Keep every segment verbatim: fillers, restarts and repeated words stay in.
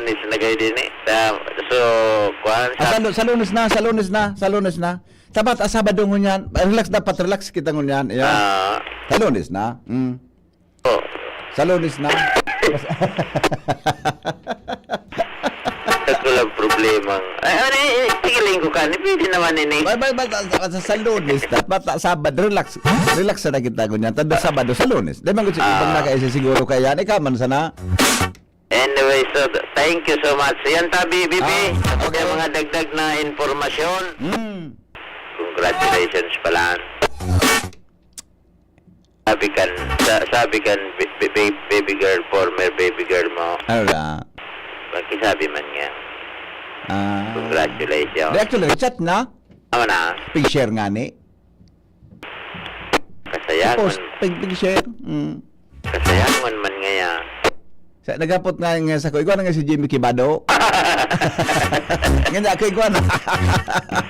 Is na kayo din eh. Ah, so, kuwan, Ah, sa sa, lu- sa Lunes na, sa Lunes na, sa Lunes na. Dapat, ah, Sabado ngunyan. Ah, relax, dapat relax kita ngunyan. Yeah. Ah. Sa Lunes na. Mm. Oh. Sa Lunes na. Sa kulang problema. Ay, ano eh, sige, Linggo ka, ni pwede naman ini. Bay, bay, bay, sa, sa, sa Lunes, dapat, ah, Sabado, relax. Relax na kita ngunyan. Tanda Sabado, sa Lunes. Di man gusto ibang Ah. nakaisa siguro kaya, ikaw man sana. Anyway, so, th-, thank you so much. Yan, Tabi, Bibi. Ah, Sa okay. mga dagdag na impormasyon, Mm. congratulations pala. Sabi kan, sa-, sabi kan, bi-, bi-, bi-, baby girl, former baby girl mo. Ala. Magkisabi man nga. Ah. Congratulations. Di, actually, chat na. Tama na. Pig-share nga ni. Kasayangon. Post, pig-, pig-share. Mm. Kasayangon man ngaya. Sa, naghapot nga, nga sa ko, igwa na nga si Jimmy Kibado. Nga na ako, igwa na.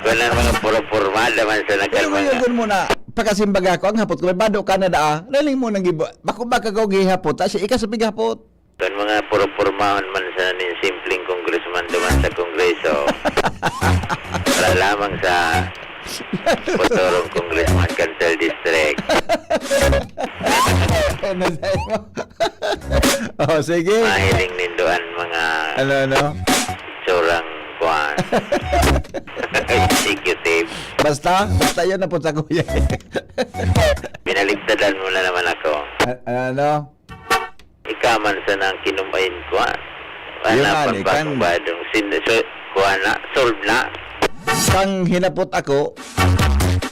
Wala mga puro-pormada man sa Pero nagkalma nga. Ngayon mo na, pakasimbaga ko, ang hapot ko, may bado ka na daa. Laling mo nang gibo. Bako ba ka ko gihapot? Kasi ika sa pighapot. Kan mga puro-pormahon man sa nin simpleng congressman duman sa Kongreso. Para lamang sa Botorong Congressman Cantel District. Ano sa'yo? Oh, sige. Mahiling nindoan mga Ano, ano? Tsurang kuwan. Executive. Basta, basta yun na po sa kuya. Binaligtadan mo na naman ako. A-, ano? Ikaw man sa nang kinumain kuwan. Yun Wala nga, pang ni, bagong kan- badong sin-, so, kuwan na, solve na. Kang hinapot ako,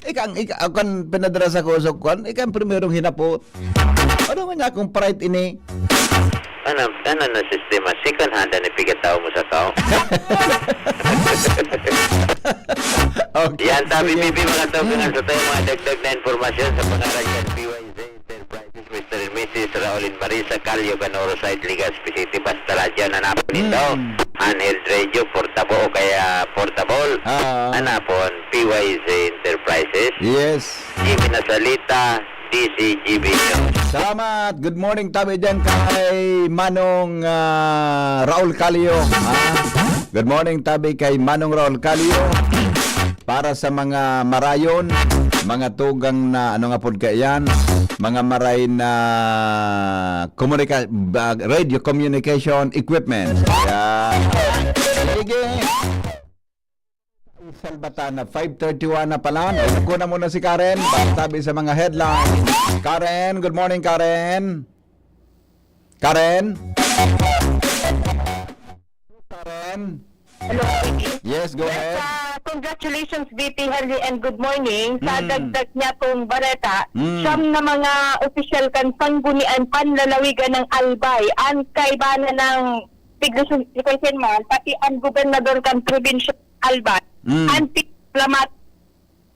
ikang, ika-, kan pinadara sa kusog kuwan, ikang primerong hinapot. Ano man niya akong pride ini? Ano, ano na sistema? Second hand na pigataw mo sa tao? Okay, Yan, Tabi sige. Bibi, mga tao, Mm. sa tayo, mga dagdag na impormasyon sa pangaran yan, P Y Z Enterprises, Mister and Missus Raul and Marisa Calio, Canoro Side, Legazpi City. Basta radyo na napon nindo. Mm. Handheld radio, portable o kaya portable. Ah. Hanapon, P Y Z Enterprises. Yes. Jimmy Nasalita, D C G B News. Salamat. Good morning, tabi dyan kay Manong, ah, Raul Calio. Ah, good morning, tabi kay Manong Raul Calio. Para sa mga marayon, mga tugang na, ano nga pod kaya yan, mga maray na komunika-, ba-, radio communication equipment. Kaya, sige. Salvatana, five thirty-one na pala. Ay, naku na muna si Karen. Sabi sa mga headlines. Karen, good morning, Karen. Karen? Karen? Hello, P P. Yes, go Yes, ahead. ah, congratulations, V P Henry, and good morning. Sa Mm. dagdag niya kong bareta, Mm. siyam na mga opisyal kan Sanggunian panlalawigan ng Albay. Ang kaibahan ng tiglusun-, likusin man, pati ang gobernador kan probinsya Albay. Mm. Ang pi-, salamat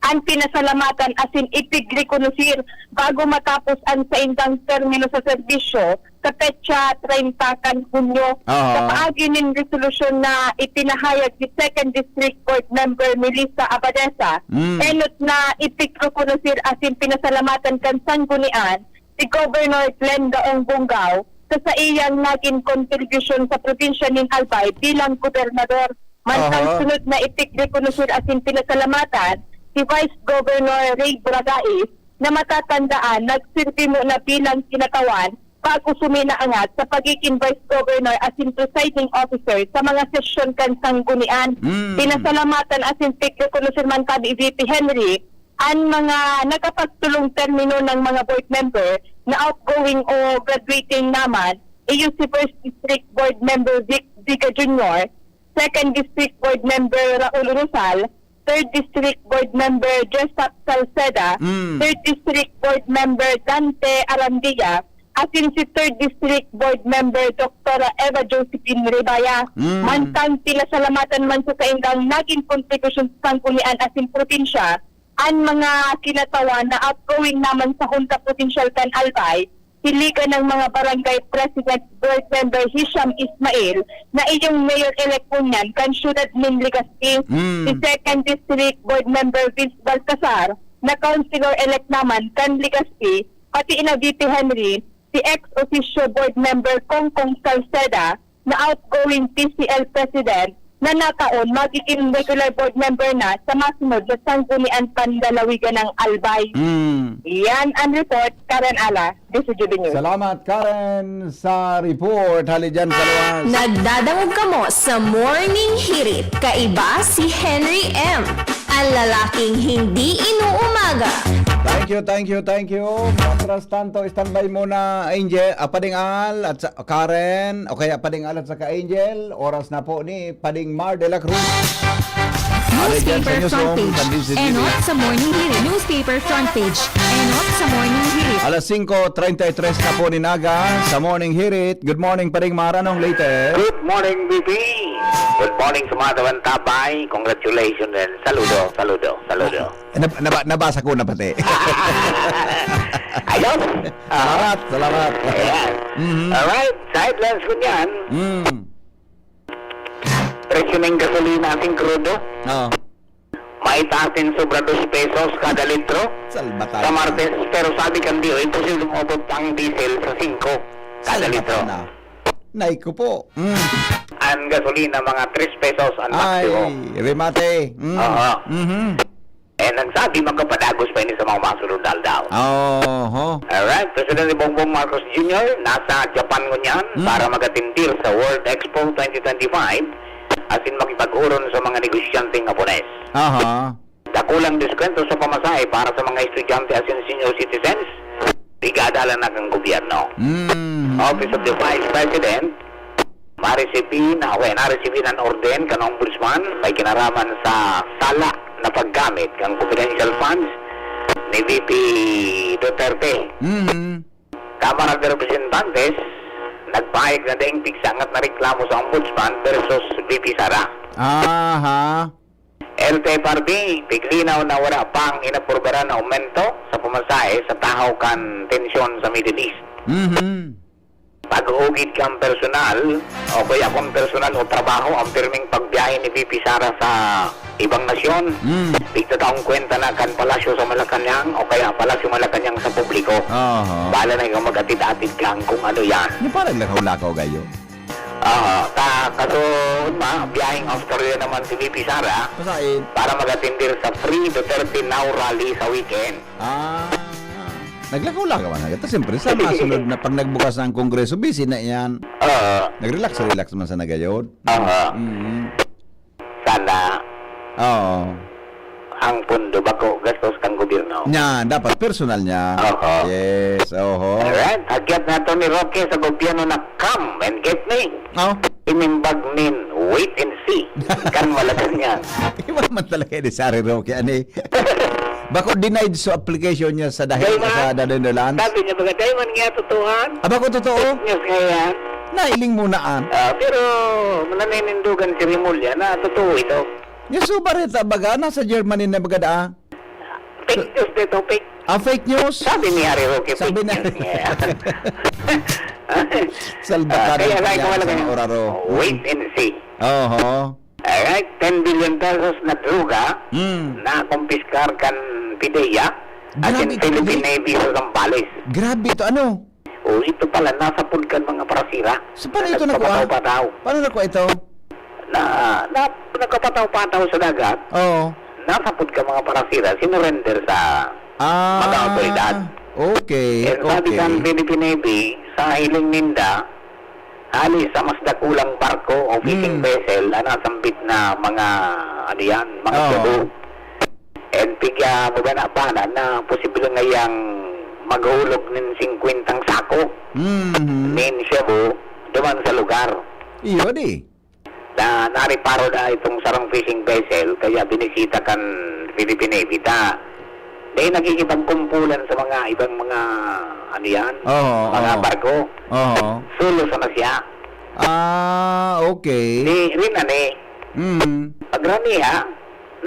An pinasalamatan asin ipigrekonosir bago matapos an saindang termino sa serbisyo sa petsa treinta kan Hunyo. Oo. Sa paagi nin resolusyon na ipinahayag ni Second District Board Member Melissa Abadesa, Mm. enot na ipigrekonosir asin pinasalamatan kan Sanggunian si Governor Glenn Daong Bongao sa saiyang nagin kontribusyon sa probinsya nin Albay bilang gobernador. Mantang Aha. sunod na ipigrekonosir asin pinasalamatan si Vice Governor Ray Bragais na matatandaan, nagsirbi muna bilang kinatawan bago suminaangat sa pagiging Vice Governor asin Presiding Officer sa mga sesyon kan Sanggunian. Mm. Pinasalamatan asin pigrekonosir man tabi V P Henry an mga nakapagtulong termino ng mga board member na outgoing o graduating naman, iyo si First District Board Member Vic Viga Junior, Second District Board Member Raul Rosal, Third District Board Member Jessup Salceda, Mm. Third District Board Member Dante Arandia, asin si Third District Board Member Doktora Eva Josephine Rebaya. Mm. Mantang pinasalamatan man sa saindang nagin kontribusyon sa sanggunian asin probinsya, an mga kinatawan na outgoing naman sa Junta Provincial kan Albay, si Liga ng mga Barangay President Board Member Hisham Ismail, na iyong Mayor-elect ngunyan kan siyudad nin Legazpi, Mm. si Second District Board Member Vince Baltasar, na Councilor-elect naman kan Legazpi, pati ina V P Henry, si ex officio Board Member Kongkong Salceda, na outgoing P C L president na nataon magiging regular board member na sa masunod na Sangguniang Panlalawigan ng Albay. Mm. Yan ang report, Karen Ala, D C G B News. Salamat, Karen, sa report. Hali dyan sa luwas. Nagdadangog kamo sa Morning Hirit. Kaiba si Henry M, ang lalaking hindi inuumaga. Thank you, thank you, thank you. Mientras tanto, standby muna, Angel, ah, Pading Al at sa, Karen, o kaya Pading Al at saka Angel. Oras na po ni Pading Mar de la Cruz. Ano dyan sa Newspaper newsroom, Front Page, sa D C T V? Enot sa Morning Hirit. Newspaper Front Page, Enot sa Morning Hirit. Alas singko treinta y tres na po ni Naga sa Morning Hirit. Good morning, Pading Mar. Anong latest? Good morning, B B. Good morning sa mga tawantabay. Congratulations and saludo, saludo, saludo. Nab-, naba-, nabasa ko na pati. Ayos. Salamat, salamat. Ayan. Mhm. Alright, sa headlines ko niyan. Mm. Presyo ng gasolina asin krudo. Oo. May taas din sobra dos pesos kada litro Salbatan. Sa Martes, pero sabi kan D O H, posibleng umabot pa ang diesel sa singko kada Salbatan litro. Na. Nay ko po. Mm. Ang gasolina, mga tres pesos ang Ay, maximum. Remate. Mm. Oo. Mhm. Eh, nagsabi, magkapadagos pa ini sa mga masunod na aldaw. Oho. Alright, Presidente Bongbong Marcos Junior nasa Japan ngunyan Mm. para mag-atindir sa World Expo twenty twenty-five, asin makipag-uron sa mga negosyanteng Hapones. Aha. Dakulang diskwento sa pamasahe para sa mga estudyante asin senior citizens, igadalan na kan gobyerno. Mm. Office of the Vice President, Marisipin, ah, okay, narisibin an orden kan Ombudsman may kinaraman sa sala na paggamit kan confidential funds ni V P Duterte. Mhm. Kamara de Representantes, nagpahayag na daing pigsangat na reklamo sa Ombudsman versus V P Sara. Aha. L T F R B, piglinaw na wala pang inaprubaran na aumento sa pamasahe sa tahaw kan tensyon sa Middle East. Mhm. Pag-ugid kan personal, o kaya kung personal o trabaho ang pirming pagbiyahe ni V P Sara sa ibang nasyon, Mm. pigtataong kwenta na kan Palasyo sa Malacañang o kaya Palasyo Malacañang sa publiko. Aha. Bahala na ikaw mag-atid-atid kan kung ano yan. Yung parang lakaw-lakaw gayo. Oo, ta-, kaso, ma, biyaheng Australia naman si V P Sara Pasain. Para mag-atindir sa Free Duterte Now Rally sa weekend. Ah, naglakaw-lakaw man agad. Siyempre, sa masunod na pag nagbukas na ang Kongreso, busy na yan. Oo. Nag-relax-relax man sa nagayod. Oo. Mm. Sana Oo. ang pondo bako gastos kan gobyerno. Nya, dapat personal niya. Oho. Yes, oho. Alright, agyat na to ni Roque sa gobyerno na come and get me. Oh. Inimbag nin wait and see. Kan Malacañang. Iba man talaga ni Sari Roque, ani? Bako denied so application niya sa dahil Dahil sa na, Dadayan Dolan. Sabi niya, baga, dahil man nga totoohan. Ah, bako totoo? Fake news nga yan. Nailing mo na, ah. Ah, pero naninindugan si Remulla na totoo ito. Yung subareta, baga, nasa Germany na baga, ah. Fake news dito, fake. Ah, fake news? Sabi ni Harry Roque, Sabi fake ni news. Yeah. Salbatan Ah, kaya ang sabi ko pagyan talaga sa yun, oraro. Wait and see. Oho. Alright, ten billion pesos na droga Mm. na kumpiskar kan PDEA at Grabe in ito, Philippine Dre. Navy sa Zambales. Grabe ito, ano? O, ito pala, nasapod kan mga parasira So, paano na ito nakuha? nagpapataw-pataw. Paano nakuha ito? Na, na, nagpapataw-pataw sa dagat, Oo. nasapod kan mga parasira, sinurrender sa Ah, mga awtoridad. okay, And sabi okay. kan Philippine Navy, sa hiling ninda, hali sa mas dakulang barko o fishing Mm. vessel, ang nasambit na mga, ano yan, mga Oo. shabu. And pigya, baga na pa na, na posible ngayang maghulog nin singkwentang sako Mhm. nin shabu duman sa lugar. Iyo, di. Na nareparo na itong sarong fishing vessel, kaya binisita kan Philippine Navy ta. Dahil nakikipagkumpulan sa mga ibang mga, ano yan, Oo, mga oo. barko. Oo. Sulo sa na siya. Ah, okay. Di, rin, ani. Mm. Pagrani, ha?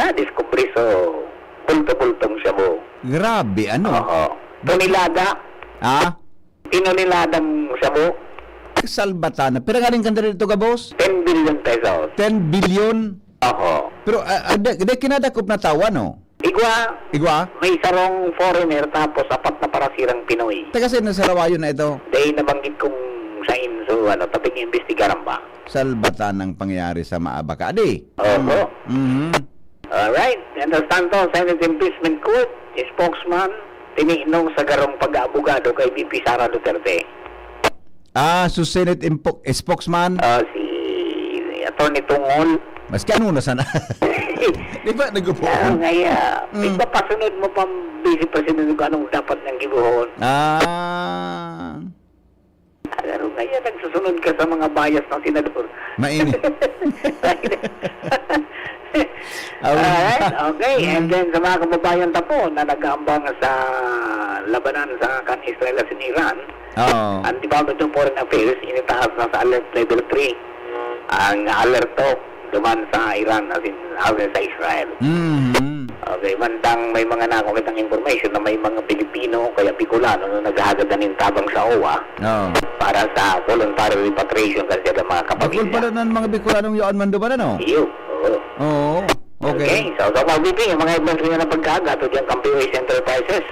Nadiskubre so bulto-bultong shabu. Grabe, ano? Oo. Tonelada. Ha? Tinoneladang shabu. Salbatan na. Pira nga rin kanda dito, gabos? Ten billion pesos. Ten billion? Oo. Pero, ah, ah, di, di kinadakop na tawa, no? Igwa, Igwa? may sarong foreigner tapos apat na parasirang Pinoy. Taga saan na Sarawayo na ito? Dahil nabanggit kong sa in-, So, ano, tabing imbestigaran ba? Salbatan ang pangyayari sa Maabaka. Adi? Opo. Mm. Mhm. Alright. Mientras tanto, Senate Impeachment Court, spokesman, tininong sa garong pag-aabogado kay V P Sara Duterte. Ah, so Senate impo-, spokesman? Ah, si Attorney Tungol. Maski ano na sana. Di ba, nagupo? Ah, ngaya, Mm. di ba pasunod mo pang Vice President kung anong dapat niyang gibuhon? Ah. Pero ngayon, nagsusunod ka sa mga bias ng senador. Mainit. Mainit. Awi. Alright, okay. Mm. And then, sa mga kababayan ta po na nag-aambang sa labanan sa kan Israel at sin Iran, Oo. ang Department of Foreign Affairs, initaas na sa alert level three ang alerto duman sa Iran, as in, as in sa Israel. Mhm. Okay, mantang may mga nakukitang information na may mga Pilipino, kaya Bicolano, na naghahagad na nin tabang sa O W A Oo. para sa voluntary repatriation kan saindang mga Bicol kapamilya. Pala ng mga Bicolanong yaon man duman, ano? Iyo, oo. Oo. Okay. Okay, so, so, mga B P, yung mga events na pagkaga, to dyan, Campeones Enterprises,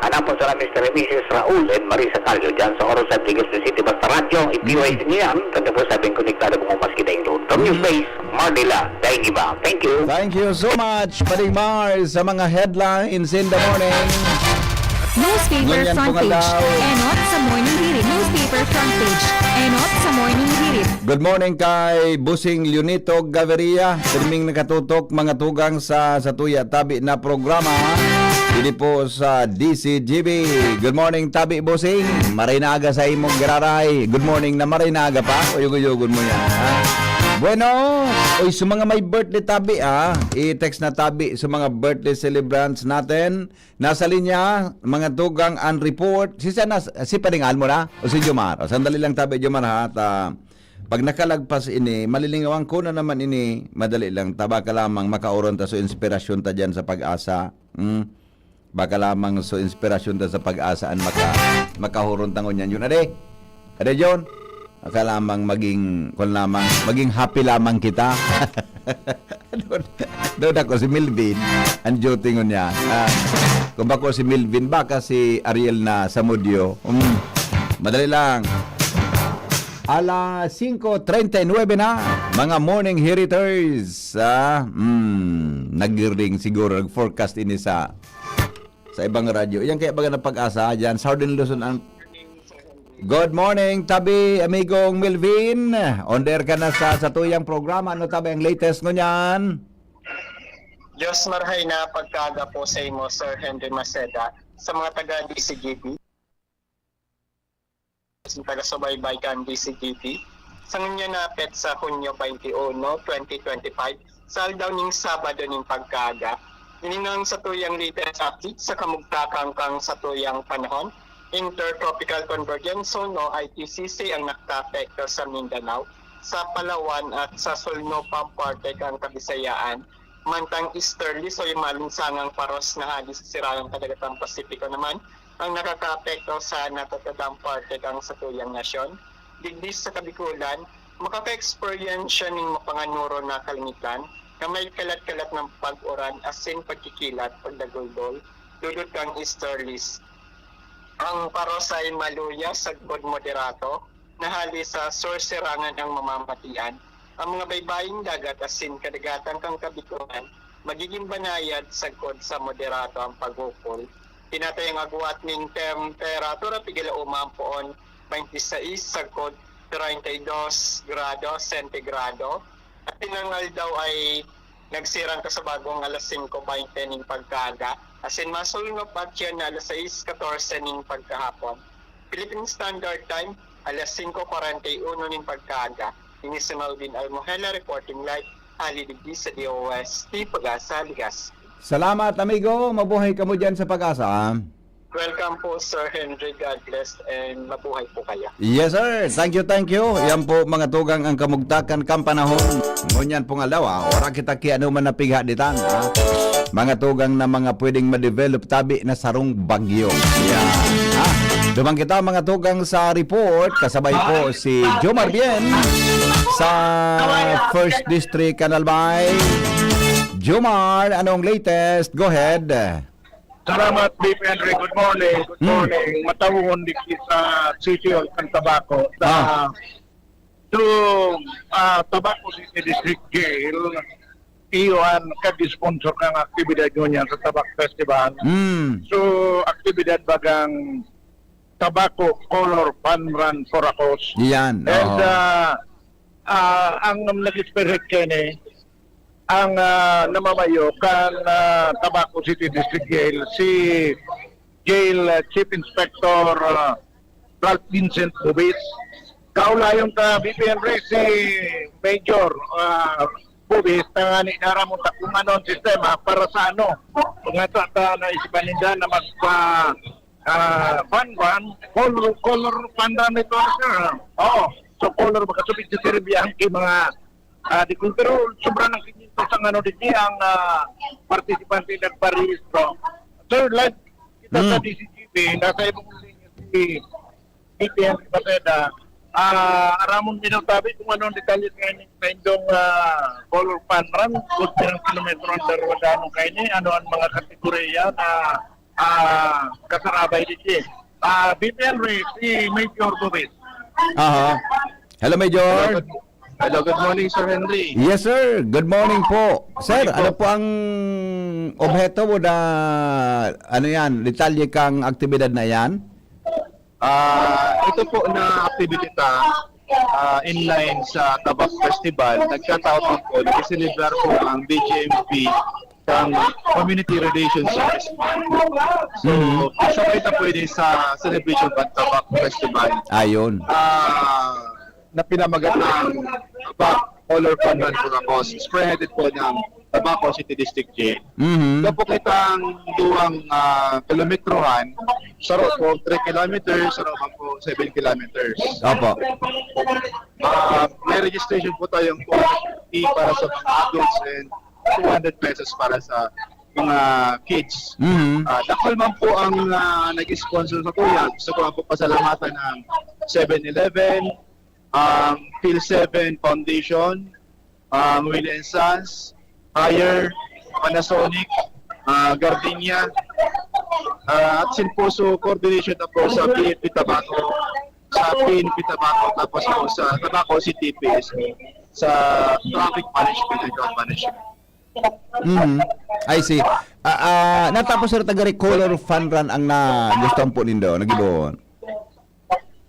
hanapon sa Mister and Missus Raul and Marisa Callo, dyan sa Oro sa Legazpi City, basta radyo, i-P O S Mm. niyo yan, tanda po, sabing konektado po mas kita yung doon. From News Mm. Base, Manila, thank you ba? Thank you. Thank you so much, Paring Mars, sa mga headlines in the morning. Newspaper Ngunyan front pong page. Aldaw. Enot sa Morning Hirit. Newspaper front page. Enot sa Morning Hirit. Good morning kay Busing Leonito Gaviria. Pirming nakatutok, mga tugang, sa, sa tuya tabi na programa. Dili po sa D C G B. Good morning, tabi, Busing. Maray na aga sa imong giraray. Good morning na maray na aga pa. Uyog-uyogon mo yan, ha? Bueno, oy, sa mga may birthday tabi, ah, i-text na tabi sa mga birthday celebrants natin. Nasa linya, mga tugang, ang report. Si sana, si Paring Almo na? O si Jomar? O, sandali lang tabi, Jomar, ha? At, ah, pag nakalagpas ini, malilingawan ko na naman ini, madali lang. Ta, baka lamang makaoron ta so inspirasyon ta dyan sa Pag-asa. Hmm? Baka lamang so inspirasyon ta sa Pag-asa an maka-, makahoron ta ngunyan. Yun, ade? Ade, John? Baka lamang maging, kung lamang, maging happy lamang kita. Doon, doon ako si Melvin. Ang duty ngunyan. Ah, kung bako si Melvin, baka si Ariel na sa Mudio. Mm. Madali lang. Alas singko treinta y nuebe na, mga morning hiriters. Ah, mm, nag-ring siguro, nag-forecast ini sa, sa ibang radyo. Yan kaya baga ng Pag-asa dyan. Southern Luzon ang Good morning, tabi, amigong Melvin. On air ka na sa, sa tuyang programa. Ano tabi ang latest ngunyan? Diyos marhay na pagkaaga po sa imo, Sir Henry Maceda, sa mga taga D C G B, sa taga-subaybay kan D C G B. Sa ngunyan na petsa, Hunyo twenty-one, twenty twenty-five, sa aldaw ning Sabado ning pagkaaga, ini nang sa tuyang latest update sa kamugtakan kan sa tuyang panahon. Intertropical Convergence Zone o I T C C ang nakaapekto sa Mindanao, sa Palawan at sa sulnopang parte kan Kabisayaan. Mantang easterlies o yung malinsangang paros na hali sa Sirangang Kadagatang Pasipiko naman ang nakakaapekto sa natatadang parte kan sa tuyang nasyon. Digdi sa Kabikulan, makaka-experience siya ning mapanganuro na kalangitan na may kalat-kalat ng pag-uran asin pagkikilat, pagdaguldol, dudot kan easterlies. Ang paros ay maluya sagkod moderato, na hali sa sur-sirangan ang mamamatian. Ang mga baybaying dagat asin kadagatan kan Kabikulan magigin banayad sagkod sa moderato ang pag-ukol. Tinatayang agwat ning temperatura pigala uma ang poon, twenty-six sagkod treinta y dos grado sentigrado. At tinangal daw ay nagsirang ka sa bagong alas singko baynte ning pagkaaga, asin masulnop action na alas sais katorse ning pagkahapon. Philippine Standard Time, alas singko kwarenta y uno ning pagkaaga. Ini si Melvin Almohela reporting live, hali digdi sa D O S T Pag-asa, Legazpi. Salamat, amigo. Mabuhay kamo dyan sa Pag-asa, ah. Welcome po, Sir Henry. God bless and mabuhay po kayo. Yes, sir. Thank you, thank you. Yan po, mga tugang, ang kamugtakan kan panahon. Ngunyan pong aldaw, ah, wala kita ki ano man napigha ditan, ah. Mga tugang na mga pwedeng ma-develop tabi na sarong bagyo. Yan. Ah, duman kita, mga tugang, sa report. Kasabay po si Jomar Bien sa First District, Canal Bay. Jomar, anong latest? Go ahead. Salamat, Bip Henry. Good morning. Good Hmm. morning. Matawon digdi sa City Hall kan Tabaco. Sa, Ah. so, ah, Tabaco City District Jail, iyo an kag-sponsor kan aktibidad ngunyan sa Tabak Festival. Hmm. So, aktibidad bagang Tabaco Color Fun Run for a Cause. Iyan, Kaya oo. sa, ah, ang nag-spearhead kini, ang, ah, namamayo kan, ah, Tabaco City District Jail, si Jail, ah, Chief Inspector, ah, Ralph Vincent Bubis. Kaulayon ta, B P N Ray, si Major, ah, Bubis, tangani na ramon ta kung ano ang sistema para sa ano. Kung ito, ito, naisipan ninda na magpa-, ah, fun run, color, color fun run ito, sir. Oo. So, color, makasubig sa Serbia ang mga, ah, di ko, pero sobra ng quinientos ang ano, di ang, ah, partisipante nagparehistro. Sir, live kita sa Hmm. D C G P, nasa ibang linya si B P N Paseda. Ah, aramon mi daw tabi kung anong detalye sa inyong, sa inyong, ah, color fun run, kung ilang kilometro ang darwa danon kaini, ano ang mga kategoriya na, ah, kasarabay dito. Ah, B P N Ray, si Major Bobet. Aha. Hello, Major. Hello, good, hello, good morning, Sir Henry. Yes, sir. Good morning po. Sir, Morning po. ano po ang obheto mo na, ano yan, detalye kang aktibidad na yan? Ah, ito po na aktibidad, ah, inline sa Tabak Festival, nagkataon po po, nagsiselebrar po ang B J M P ng Community Relations Service Month. So, Mhm. kasabay na po yun sa celebration ng Tabak Festival. Ayun. Ah, na pinamagatang Tabak Color Fun Run for a Cause, spearheaded po ng Tabaco City District Jail. Mhm. Ito po kitang duwang, ah, kilometrohan, saro po three kilometers, saro man po seven kilometers. Opo. Ah, may registration po tayong two hundred fifty para sa mga adults and two hundred pesos para sa mga kids. Mhm. Ah, dakul man po ang, ah, nag-sponsor sa kuya. Gusto ko lang po pasalamatan ng Seven Eleven, ang Phil Seven Foundation, ang Willie and Sons, Hire, Panasonic, ah, Gardenia, ah, at Simposo Coordination na po sa P N P Tabaco, sa P N P Tabaco, tapos po sa Tabaco City P S, sa traffic management and crowd management. Mhm. I see. Ah, ah, natapos, sir, tagari color fun run ang na gusto po nindo, nagibohon?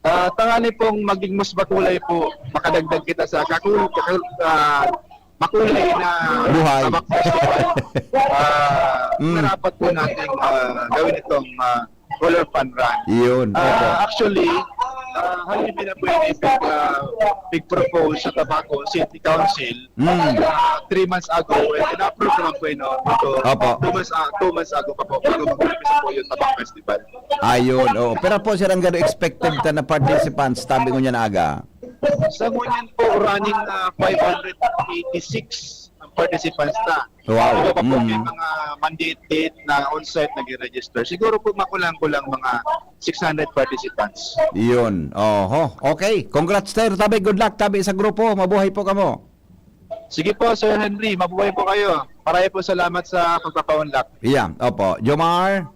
Ah, tangani pong maging mas makulay po, makadagdag kita sa kakul-, kakul-, ah, makulay na Buhay. Tabak Festival. Ah, Mm. narapat po nating, ah, gawin itong, ah, color fun run. Yun, Ah, opo. actually, ah, halin na po yung ipig, ah, pig-propose sa Tabaco City Council. Mm. Ah, three months ago, eh, na-approve naman po yun, no? So, Opo. two months, ah, two months ago pa po, bago mag-umpisa po yung Tabak Festival. Ayun, oo. Pero po, sir, ang gano'n expected ta na participants, tabi ngunyan na aga? Sa ngunyan po, running, ah, five hundred eighty-six ang participants na. Wow. Iba pa po Mm. may mga mandate-date na on-site nag-register. Siguro po makulang-kulang mga six hundred participants. Yun. Oho. Okay. Congrats, sir. Tabi, good luck. Tabi sa grupo. Mabuhay po kamo. Sige po, Sir Henry. Mabuhay po kayo. Maraming po salamat sa pagpapaunlak. Yeah. Opo. Jomar?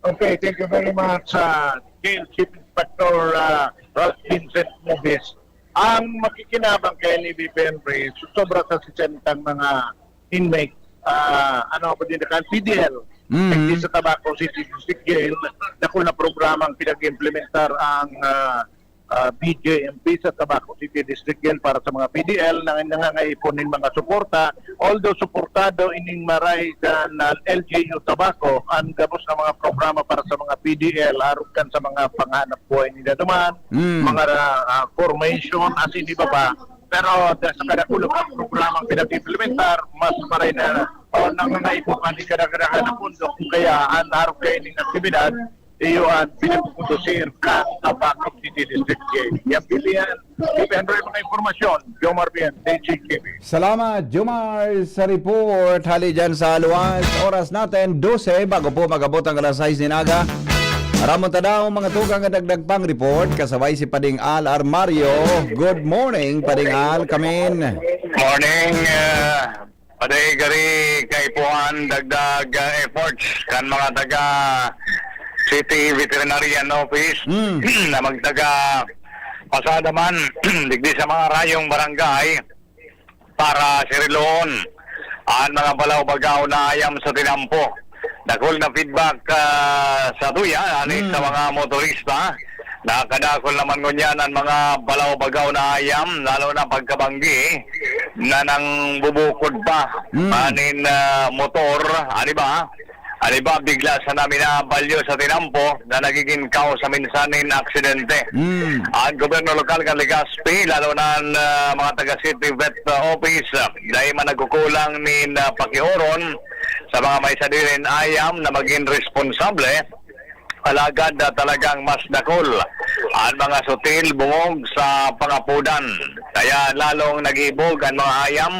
Okay, thank you very much, uh, Jail Chief Inspector, uh, Ralph Vincent Mobis. Ang makikinabang kay ni B P N Ray, sobra sa sesenta mga inmates, ah, ano po din, kan P D L, Mm. hindi sa Tabaco City District Jail, dakul na programang pinag-implementar ang, ah, ah, B J M P sa Tabaco City District Jail para sa mga P D L na nangangaipon nin mga suporta. Although suportado ining maray kan, ah, L G U Tabaco, ang gabos na mga programa para sa mga P D L, arog kan sa mga panghanap buhay nila duman, Mm. mga, ah, formation, asin iba pa. Pero da-, sa kadakulo ka programang pinag-implementar, mas maray na, o, nangangaipon pa ni kadagdagan na pondo. Kaya ang arog kaining aktibidad, iyo ang pinagkukondusir kan Tabaco City District Jail. Yan, pilihan. Depende mga impormasyon. Jomar Bien, D J T V. Salamat, Jomar, sa report. Hali dyan sa luwas. Oras natin, dose, bago po mag-abot ang alas sais nin aga. Aramon ta daw, mga tugang, ang dagdag pang report. Kasabay si Pading Al Armario. Good morning, Pading Al. Kamin. Morning, ah, Padaigari kaipuhan dagdag, ah, efforts kan mga taga City Veterinarian Office Mm. na magtaga pasada man digdi sa mga rayong barangay para siriloon an mga balaw-bagaw na ayam sa tinampo. Dakul na feedback, ah, sa tuya, ani Mm. sa mga motorista. Nakadakul naman ngunyan an mga balaw-bagaw na ayam, lalo na pagkabanggi na nangbubukod pa Mm. anin, ah, motor, ani ba? Ani ba, bigla sana minabalyo sa tinampo na nagigin kausa minsan nin aksidente. Mm. An gobyerno lokal kan Legazpi, lalo na an, ah, mga taga City Vet, ah, Office, ah, dai man nagkukulang nin, ah, pakioron sa mga may sadiring ayam na magin responsable. Alagad, ah, talagang mas dakul an mga sutil, bungog sa pangapodan. Kaya lalong nag-iibog an mga ayam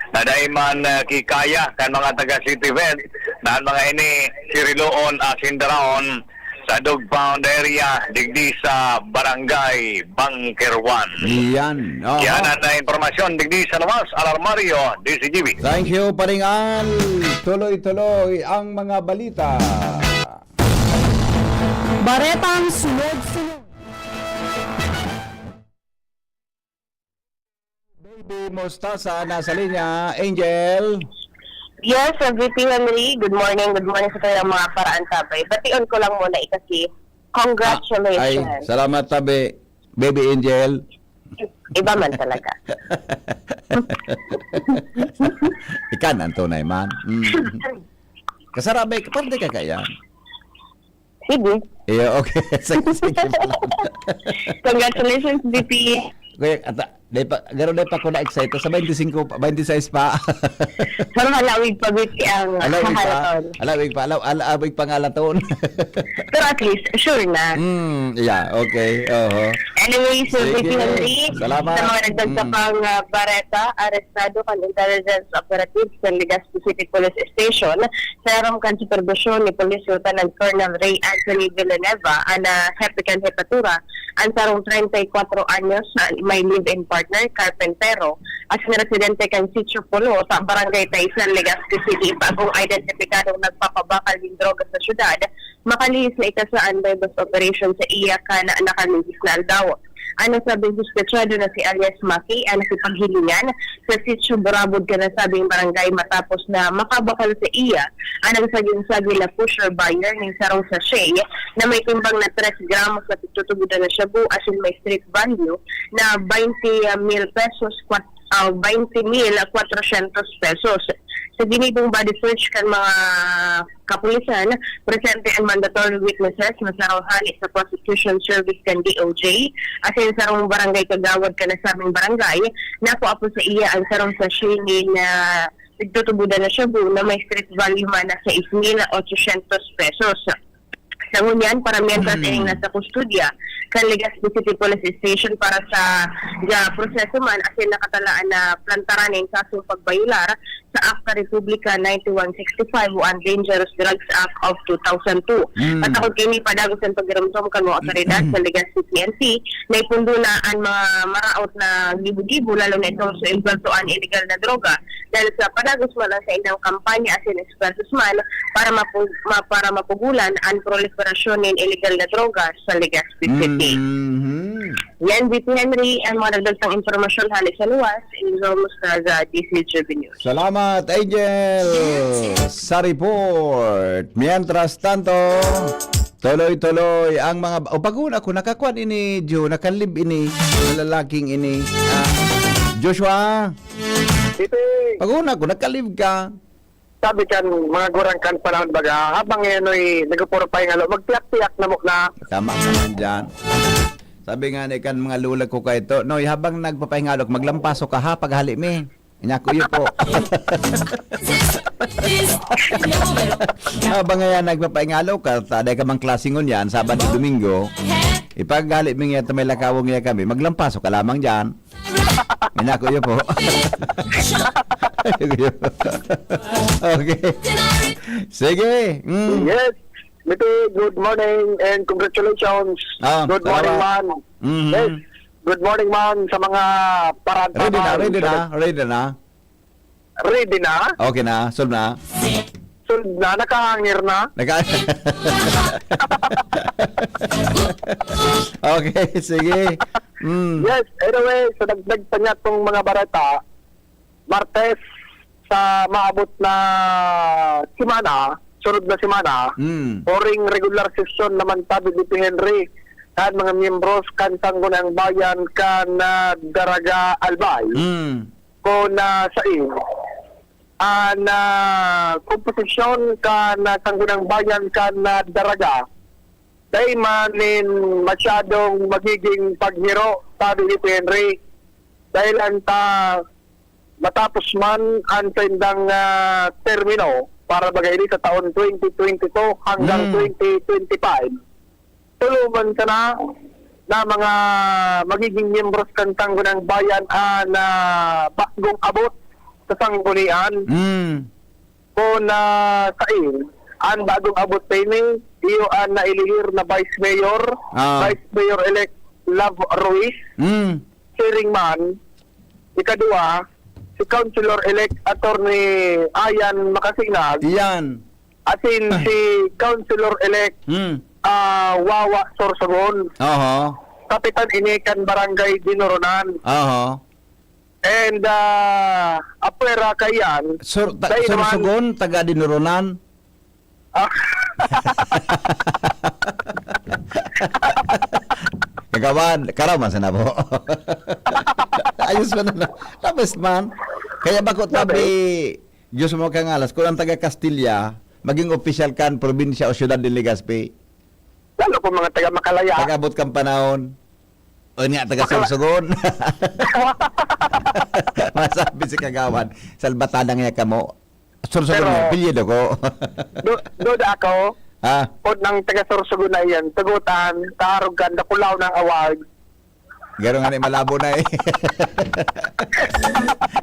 na dai man, ah, kikaya kan mga taga City Vet na an mga ini siriloon asin daraon sa dog pound area digdi sa Barangay Bangkerwan. Yan. Aha. Yan an, ah, impormasyon digdi sa Luwas, Alarmario, D Z G B. Thank you, Paring Al. Tuloy-tuloy ang mga balita. Baretang sunod-sunod. Baby Mostasa nasa linya. Angel? Yes, uh, V P Henry. Good morning. Good morning sa kayong mga paraantabay. Bation ko lang muna, Ika, si congratulations. Ah, ay, salamat, tabi. Baby Angel. Iba man talaga. Ika na ang tunay man. Mm. Kasarabay ka, parte ka kaya? Sige. Iyo, okay. Sige, sige lang. Congratulations, V P. Kuya, ata, di pa, garo di pa ako na-excite. Sa twenty-five pa, twenty-six pa. Pero halawig pa, V P, ang Halawig pa. halaton. Halawig pa. Halaw-, halawig pa nga laton. Pero at least, sure na. Mm, yeah, okay. Oho. Anyway, so, Sige. V P Henry, Salamat. sa mga nagdagsa Mm. pang, ah, bareta, arestado kan intelligence operatives kan Legazpi City Police Station, sa harong kan superbisyon ni Police Lieutenant Colonel Ray Anthony Villanueva, an, ah, hepe kan hepatura, an sarong treinta y cuatro anyos na may live-in partner, karpentero, asin residente kan Sitio Pulo sa Barangay Taisan, Legazpi City, bagong identipikadong nagpapabakal nin droga sa syudad, makalihis na ikasaan buy-bust operation sa iya kan nakalihis na aldaw. An nasabing suspetsado na si alias Maki an nakipaghilingan sa Sitio Burabod kan nasabing barangay matapos na makabakal sa iya an nagsagin-sagin na pusher buyer nin sarong sachet na may timbang na tres gramos na pigtutubodan na shabu asin may street value na twenty mil pesos, kwat-, ah, twenty mil kwatrosyentos pesos. Sa ginibong body search kan mga kapulisan, presente an mandatory witnesses na sarong hale sa prosecution service kan D O J, asin sarong barangay kagawad kan nasabing barangay, nakua po sa iya an sarong sachet nin, ah, pigtutubodan na shabu na may street value man na sais mil otsosyentos pesos. Sa ngunyan, para mientras Mm. ining nasa kustodiya kan Legazpi City Police Station para sa, sa proseso man, asin nakatalaan na plantaran nin kasong pagbayular sa Akta Republika ninety-one sixty-five o an Dangerous Drugs Act of two thousand two. Mm. Patakod kaini, padagos an pagiromdom kan mga otoridad sa Legazpi P N P, naipundo na an mga maraot na gibo-gibo, lalo na itong sa embwelto an iligal na droga, dahil sa padagos man an saindang kampanya asin esfuerzos man para mapu-, ma-, para mapugulan an proliferasyon nin iligal na droga sa Legazpi City. Mhm. Yan, V P Henry, ang mga dagdag pang impormasyon hale sa luwas, Enzo Mostraza, D C G B News. Salamat, Angel, sa report. Mientras tanto, tuloy-tuloy ang mga, o, pag-una ko, nakakuan ini, Jo, nakalib ini, mga lalaking ini. Ah, Joshua, Titi, pag-una ko, nakalib ka. Sabi kan mga gurang kan panahon baga, habang ngayon ay nagpupurupay nga lo, magtiyak-tiyak na mo na. Tama ka man dyan. Sabi nga ni kan mga lula ko kay to, "Noy, habang nagpapahingalo ka, maglampaso ka ha, paghali mi." Inya ko, "Iyo po." Habang ngayon nagpapahingalo ka, taday ka mang klase ngunyan, Sabado, Domingo, ipaghali mi ngayon, may lakawang ngayon kami, maglampaso ka lamang dyan. Inako, iyo po. Okay. Sige. Mm. Yes. Miti, good morning and congratulations. Ah, Good morning, salamat. man. Mhm. Yes. Good morning, man, sa mga parad Ready na, pa, ready na, ready na. Ready na? Okay na, solve na. Solve na, nakahangir na. Naka- Okay, sige. Mm. Yes, anyway, sa dagdag pa niya tong mga bareta, Martes sa maabot na semana, sunod na semana, Mm. Uring regular sesyon naman tabi dito, Henry, kan mga miyembros kan Sangguniang Bayan kan, ah, Daraga Albay. Mm. Kun, ah, sa in, an, ah, komposisyon kan, ah, Sangguniang Bayan kan, ah, Daraga, dai man nin masyadong magiging paghiro, tabi ni Henry. Dahil anta matapos man an saindang, ah, termino para baga ini sa taon twenty twenty-two hanggang Hmm. twenty twenty-five, tulo man sana na mga magiging miyembros kan Sangguniang Bayan an, ah, bagong abot sa sanggunian. Hmm. Kun, ah, sa in, an bagong abot sa ini, iyo an nailihir na Vice Mayor, Ah. Vice Mayor-elect Love Ruiz. Hmm. Siring man, ikadua, si Councilor-elect Attorney Ayan Makasinag, Iyan. asin si Councilor-elect, Hmm. ah, Wawa Sorsogon. Oho. Kapitan ini kan Barangay Dinoronan. Oho. And, ah, apwera kaiyan, Sur-, ta-, dai naman Sorsogon, taga Dinoronan. Ah. Kagawad, karaw man sana po. Ayos man na. Tapos man, kaya bako Sabi? tabi, Diyos mo kangalas, kung ang taga Castilla, maging opisyal kan probinsya o syudad ni Legazpi. Lalo kung mga taga Makalaya. Pag-abot kang panahon, o nga, taga Makala- Sorsogon. Masabi si Kagawad, salbatada nga kamo. Sorsogon Pero, niya, apelyido ko. du-, duda ako, Ha? kung nang taga Sorsogon na iyan, tugutan, kaarog kan, dakulaw ng award. Garo nga ni malabo na eh.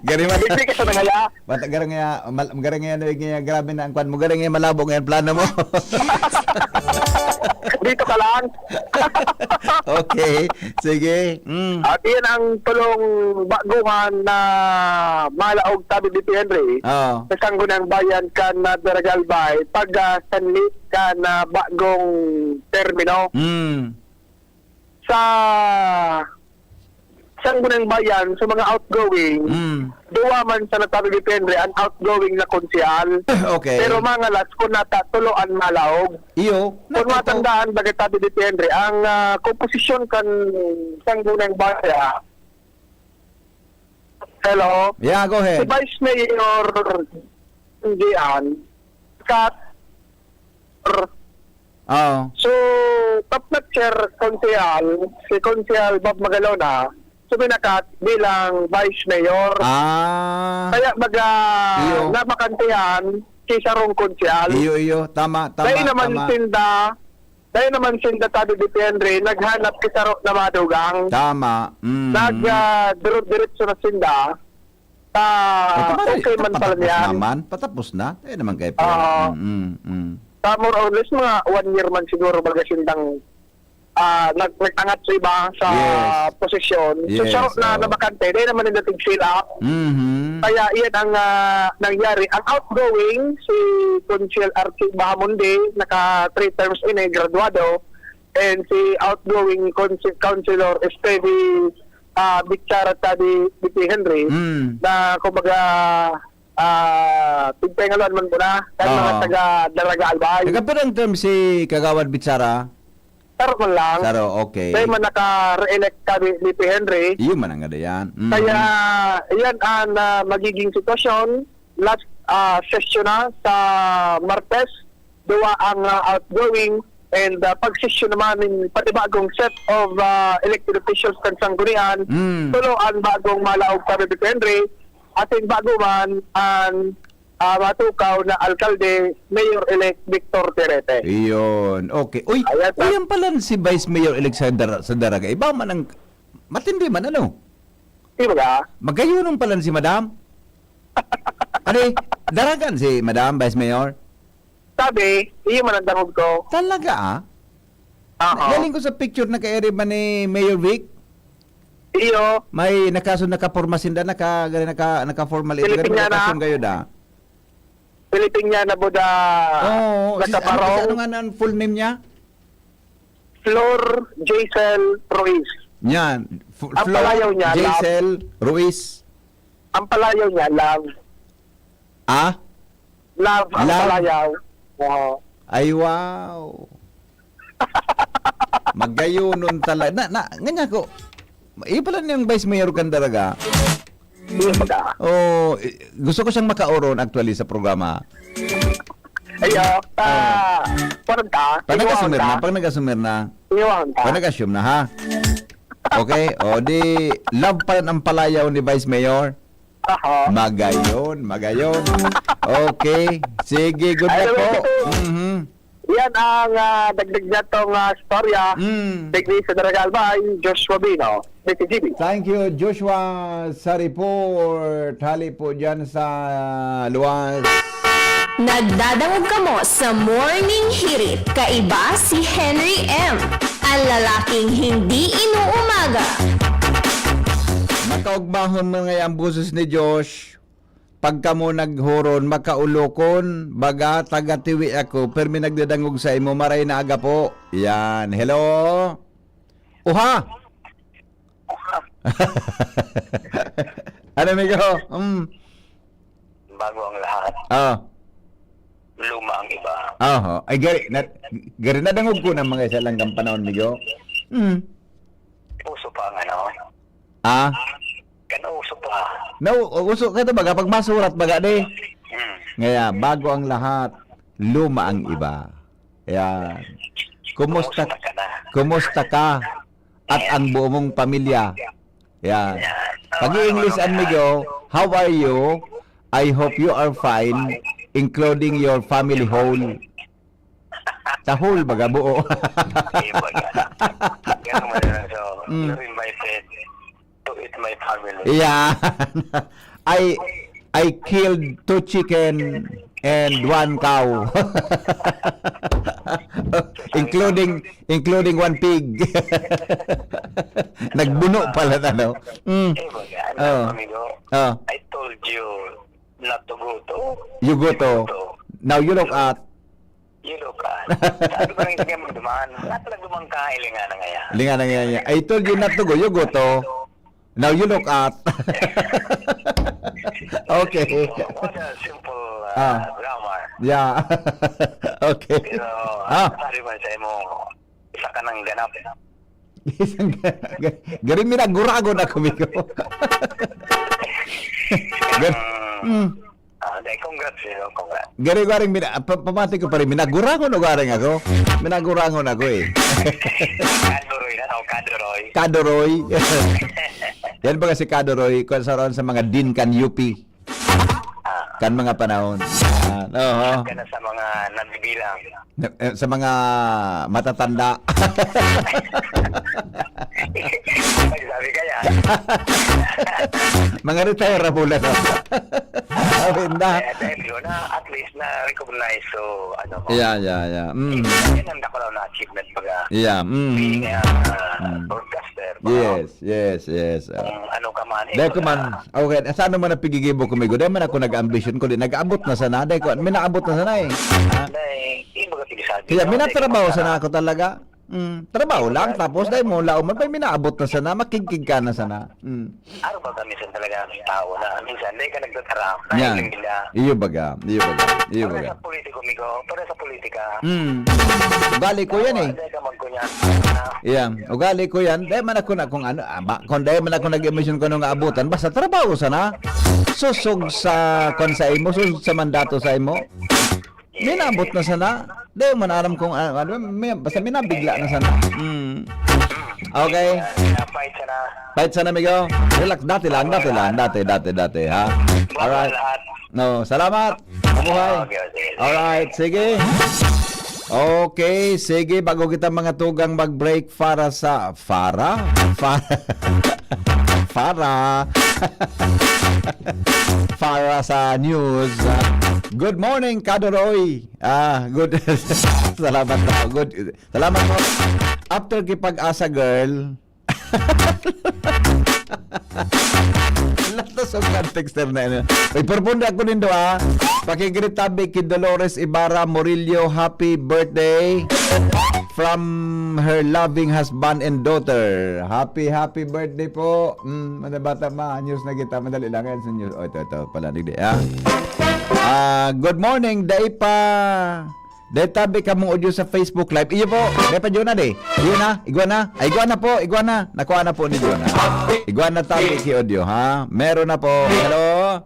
Garo man. Hindi ka sa nangaya. Bata, garo nga, mal-, garo nga, ano, nga, grabe na ang kwan mo. Garo nga, malabo nga ang plano mo. Dito ka lang. Okay. Sige. Mm. At iyan ang tulong baguhan na malaog tabi dito, Henry. Oo. Sa Sangguniang Bayan kan, ah, Daraga Albay, pag, ah, sanli kan, ah, bagong termino. Mm. Sa Sangguniang Bayan, sa mga outgoing, Mm. duwa man sa natabi depende an outgoing na konsehal. Okay. Pero mangalas kun nata tulo an malaog. Iyo, Kun natato. matandaan, baga tabi depende, ang, ah, komposisyon kan Sangguniang Bayan. Hello? Yeah, go Si ahead. Vice Mayor Gian, sa Oo. So, top notcher konsehal, si Konsehal Bob Magalona, suminakat bilang Vice Mayor. Ah. Kaya baga Iyo. nabakantehan si sarong konsehal. Iyo, iyo. Tama, tama, Dahil naman tama. sinda, dahil naman sinda, sabi ni Henry, naghanap ki saro na madugang. Tama. Mm. Nag, ah, dire-diretso na sinda. Ta, Ito ba, okay man pala patapos niyan. naman. Patapos na. Eh, naman kayo, Oo. Mm, mm, mm. Ta, more or less, mga one year man siguro, baga sindang, ah, nag-, nag-angat sa iba sa Yes. posisyon. So, Yes, siya na oo. nabakante, dahil naman nila tig-fill up. Mhm. Kaya, iyan ang, ah, nangyari. Ang outgoing, si Consul Archie Bahamonde, naka three terms ini, graduado. And si outgoing Consul-, Councilor Stevie, ah, Bichara, sabi ni Henry, Mm. na, kumbaga, ah, pigpahingaluan man muna, kahit mga Ah. taga Daraga Albay. Taga pirang term si Kagawad Bichara? Saro man lang. Saro, okay. Kaya man naka-re-elect ka ni, ni P. Henry. Iyo man ang ganda yan. Mm. Kaya, yan ang, ah, magiging sitwasyon. Last, ah, session na sa Martes, duwa ang, ah, outgoing and, ah, pag-session naman nin panibagong set of, ah, elected officials kan Sanggunian. Mm. Tulo ang bagong malaog, sabi ni P. Henry. Asin bago man ang, ah, matukaw na alkalde, Mayor-elect Victor Terete. Iyon. Okay. Uy, Ayan, uy, sir. yan pala si Vice Mayor-elect sa Dar-, sa Daraga. Iba man ang, matindi man, ano? Di ba? Magkayunong pala si Madam. Ano eh? Daragan si Madam, Vice Mayor? Sabi, iyo man ang dangog ko. Talaga, ah? Oo. Galing ko sa picture na kairi man ni Mayor Vic. Iyo. May nakaso, nakaporma sinda, naka, gani naka, naka-formal ito. Gani Filipiniana. May nakasyong kayo da. Filipiniana Buda. Oo, si, ano, si, Nakabarong. Ano nga ang full name niya? Flor Jaisel Ruiz. Yan. F-, Ang Flor palayaw niya, Jaisel Ruiz. Ang palayaw niya, love. Ah? Love ang Love? palayaw. Oo. Ay, wow. Magayonon talaga. Na, na, nga niya ko, iyo pala niyang Vice Mayor kan Daraga. Iyo pala. Oh, eh, gusto ko siyang makauron actually sa programa. Ayo, ta, Oh. parang ta, Pag nag-assume na, pag nag-assume na. Iwan ta. Pag nag-assume na, ha? Okay, o di, love pa rin ang palayaw ni Vice Mayor. Aha. Magayon, magayon. Okay. Sige, good Ay, luck po. Sige. Mhm. Yan ang, ah, dagdag niya tong, ah, storya. Mm. Digdi sa Daraga Albay, Joshua Bino, D T G B. Thank you, Joshua, sa report. Hali po dyan sa luwas. Nagdadangog kamo sa Morning Hirit, kaiba si Henry M, ang lalaking hindi inuumaga. Makaugmahon mo nga ang boses ni Josh. Pag kamo naghuron, makaulokon, baga taga-Tiwi ako, permi nagdadangog sa imo, maray na aga po. Yan. Hello? Uha! Ano, amigo? Mm. Bago ang lahat, Ah. luma ang iba. Oho. Ay, gari, na, gari, nadangog ko ng mga isa lang kang panahon, amigo. Mm. Uso pa ang ano? Ah? Kan uso pa. Na, uso ka to, baga, pag masurat, baga, di? Hmm. Ngaya, bago ang lahat, luma ang iba. Yan. Kumusta, Kumusta ka na? kumusta ka? At Ayan. ang buo mong pamilya. Yan. Ayan. Pag-i-English, Ano, ano, amigo, how are you? I hope you are fine, including your family whole. Sa whole, baga, buo. Di ba nga? Kaya naman, so, Mm. you're invited to eat my family. Yeah. I, I killed two chicken and one cow. Including, including one pig. Nagbuno pala na, no? Mm. Eh, baga, ano, Oh. amigo? Oh. I told you not to go to. You go to. Go to. Now you look at You look at. Sabi ko rin, "Sige, magduman." Lahat na nagduman ka, ilingan na ngaya. Ilingan na ngaya. I told you not to go, you go to. Now you look at. Okay. What a simple, uh, Ah. grammar. Yeah. Okay. Pero, Ah. sabi man sa imo, isa ka nang ganap. Isang ga-, ga-, gari minaguragon ako, amigo. Gar-, mm. Ah, dai, congrats, you know, congrats. Gari, garing mina-, pa-, pamati ko pa rin, minaguragon o garing ako? Minaguragon ako eh. Kadoroy na, no? Kadoroy. Kadoroy. Yan ba kasi Kadoroy? Kung sa, sa mga dean kan U P. Ah. Kan mga panahon. Ah, oho. Ka na sa mga nagbibilang. Na, eh, sa mga matatanda. Magsabi ka yan. Mga retire na pula, no? Sabi, inda. Eh, dahil yun, ah, at least na-recognize, so, ano mo. Yeah, yeah, yeah. Mm. Yan ang dako lang na achievement, baga. Yeah, mm. Being a, uh, Mm. broadcaster, baga. Yes, yes, yes. Kung ano ka man, Dahil ito ko man, na. Okay, sa ano man ang pigigibo ko, amigo? Dahil man ako nag-ambisyon ko, di, nag-abot na sana. Dahil ko, may naabot na sana eh. Ha? Dahil, yung mga pinasabi Kaya mo, dahil minatrabaho ka sana ako talaga. Mm, trabaho lang, tapos dahil mo laom man, may minaabot na sana, makigkig ka na sana. Mm. Araw ba ka minsan talaga ang tao na, minsan, dahil ka nagtatara, Yan. Naiintindihan. Iyo baga, iyo baga, iyo Para baga. Sa politiko, amigo, para sa politika. Mm. Ugali ko yan eh. Dahil ka magkunya. Yan. Ugali ko yan. Dahil man ako na kung ano, ah, ba, kung dahil man ako nag-emisyon ko nung aabutan, basta trabaho sana. Susog sa, kung sa imo, susog sa mandato sa imo. Minabot na sana. Dahil man aram kung, ah, ano, may, basta minabigla na sana. Mm. Okay. Kaya fight sana. Fight sana, amigo. Relax. Dati lang, dati lang. Dati, dati, dati, ha? Alright. Lahat. No, salamat. Mabuhay. Okay, okay. Alright, sige. Okay, sige. Bago kita mga tugang mag-break para sa, para? Para. Para. Para sa news. Good morning, Kadoroy. Ah, good. Salamat po. Good. Salamat po. After kay Pag-asa Girl, Latos ang context na ano. Uy, purpunda ako nindo, ha. Pakigreet tabi ki Dolores Ibarra Murillo. Happy birthday from her loving husband and daughter. Happy, happy birthday po. Mm, mga bata ma, news na kita. Madali lang yan sa news. Oh, ito, ito pala, digdi, ha. Ah, good morning, Daipa. Dai tabi kamong audio sa Facebook Live. Iyo po. Dai pa, Jonah, de. Iyo na. Igwa na. Ay, igwa na po. Igwa na. Nakuha na po ni Jonah. Igwa na tabi ki audio, ha? Meron na po. Hello?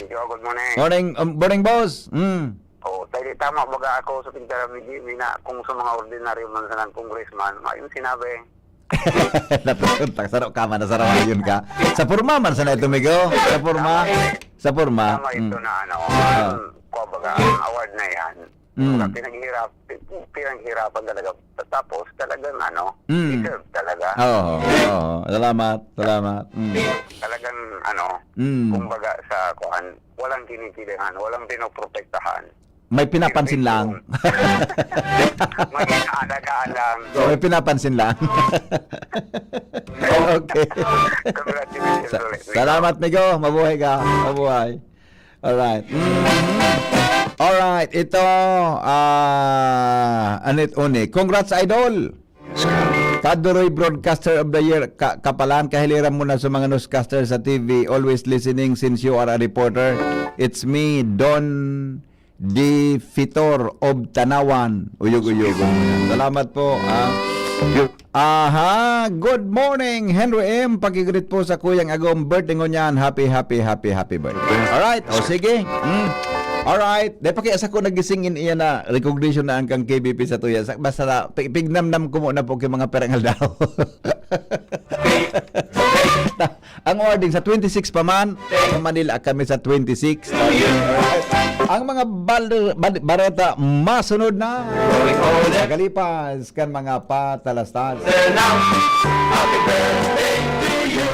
Yo, good morning. Morning, um, morning, boss. Mm. Oh, tayo di tama, baga ako sa pagdara, may, may na, kung sa mga ordinaryo man sa ng congressman, may yung sinabi. Natutuntak, saro ka man, nasarawayon ka. Sa porma man sana ito, Migo. Sa porma. Sa porma. Tama ito Mm. na ano, Ah. ang, kumbaga, ang award na yan. Mm. Mga pinaghihirap, pinaghihirapan talaga. Tapos, talagang ano, Mm. deserve talaga. Oo, oo. Salamat, salamat. Mm. Talagang ano, Mm. kumbaga sa kuan, walang kinikilingan, walang pinoprotektahan. May pinapansin lang. May inaalagaan lang. May pinapansin lang. Okay. Congratulations Sa-, ulit, Migo. salamat, Migo. Mabuhay ka. Mabuhay. Alright. Mhm. Alright. Ito, ah, Anit Uni. Congrats, Idol! Kaduroy Broadcaster of the Year, ka-, kapalan, kahiliran mo na sa mga newscaster sa T V. Always listening since you are a reporter. It's me, Don Di Fitor of Tanawan. Uyog-uyog. Salamat po, ah. Aha, good morning, Henry M. Pakigreet po sa Kuyang Agom. Birthday ngunyan. Happy, happy, happy, happy birthday. Alright, o sige. Mm. Alright. Dai pa kaya sa ko nagising in iya na recognition na ang kang K B P sa tuya. Sa, basta na, pi-, pignamnam ko muna po kay mga perang aldaw. Ang wording sa twenty-six pa man, sa Manila kami sa twenty-six. Ang mga bal-, bal-, bareta masunod na. Sa kalipas kan mga patalastas. Happy birthday to you.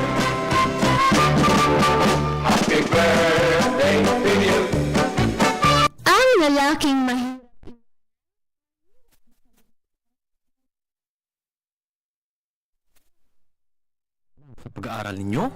Happy birthday to you. Ang lalaking mahirap sa pag-aaral ninyo?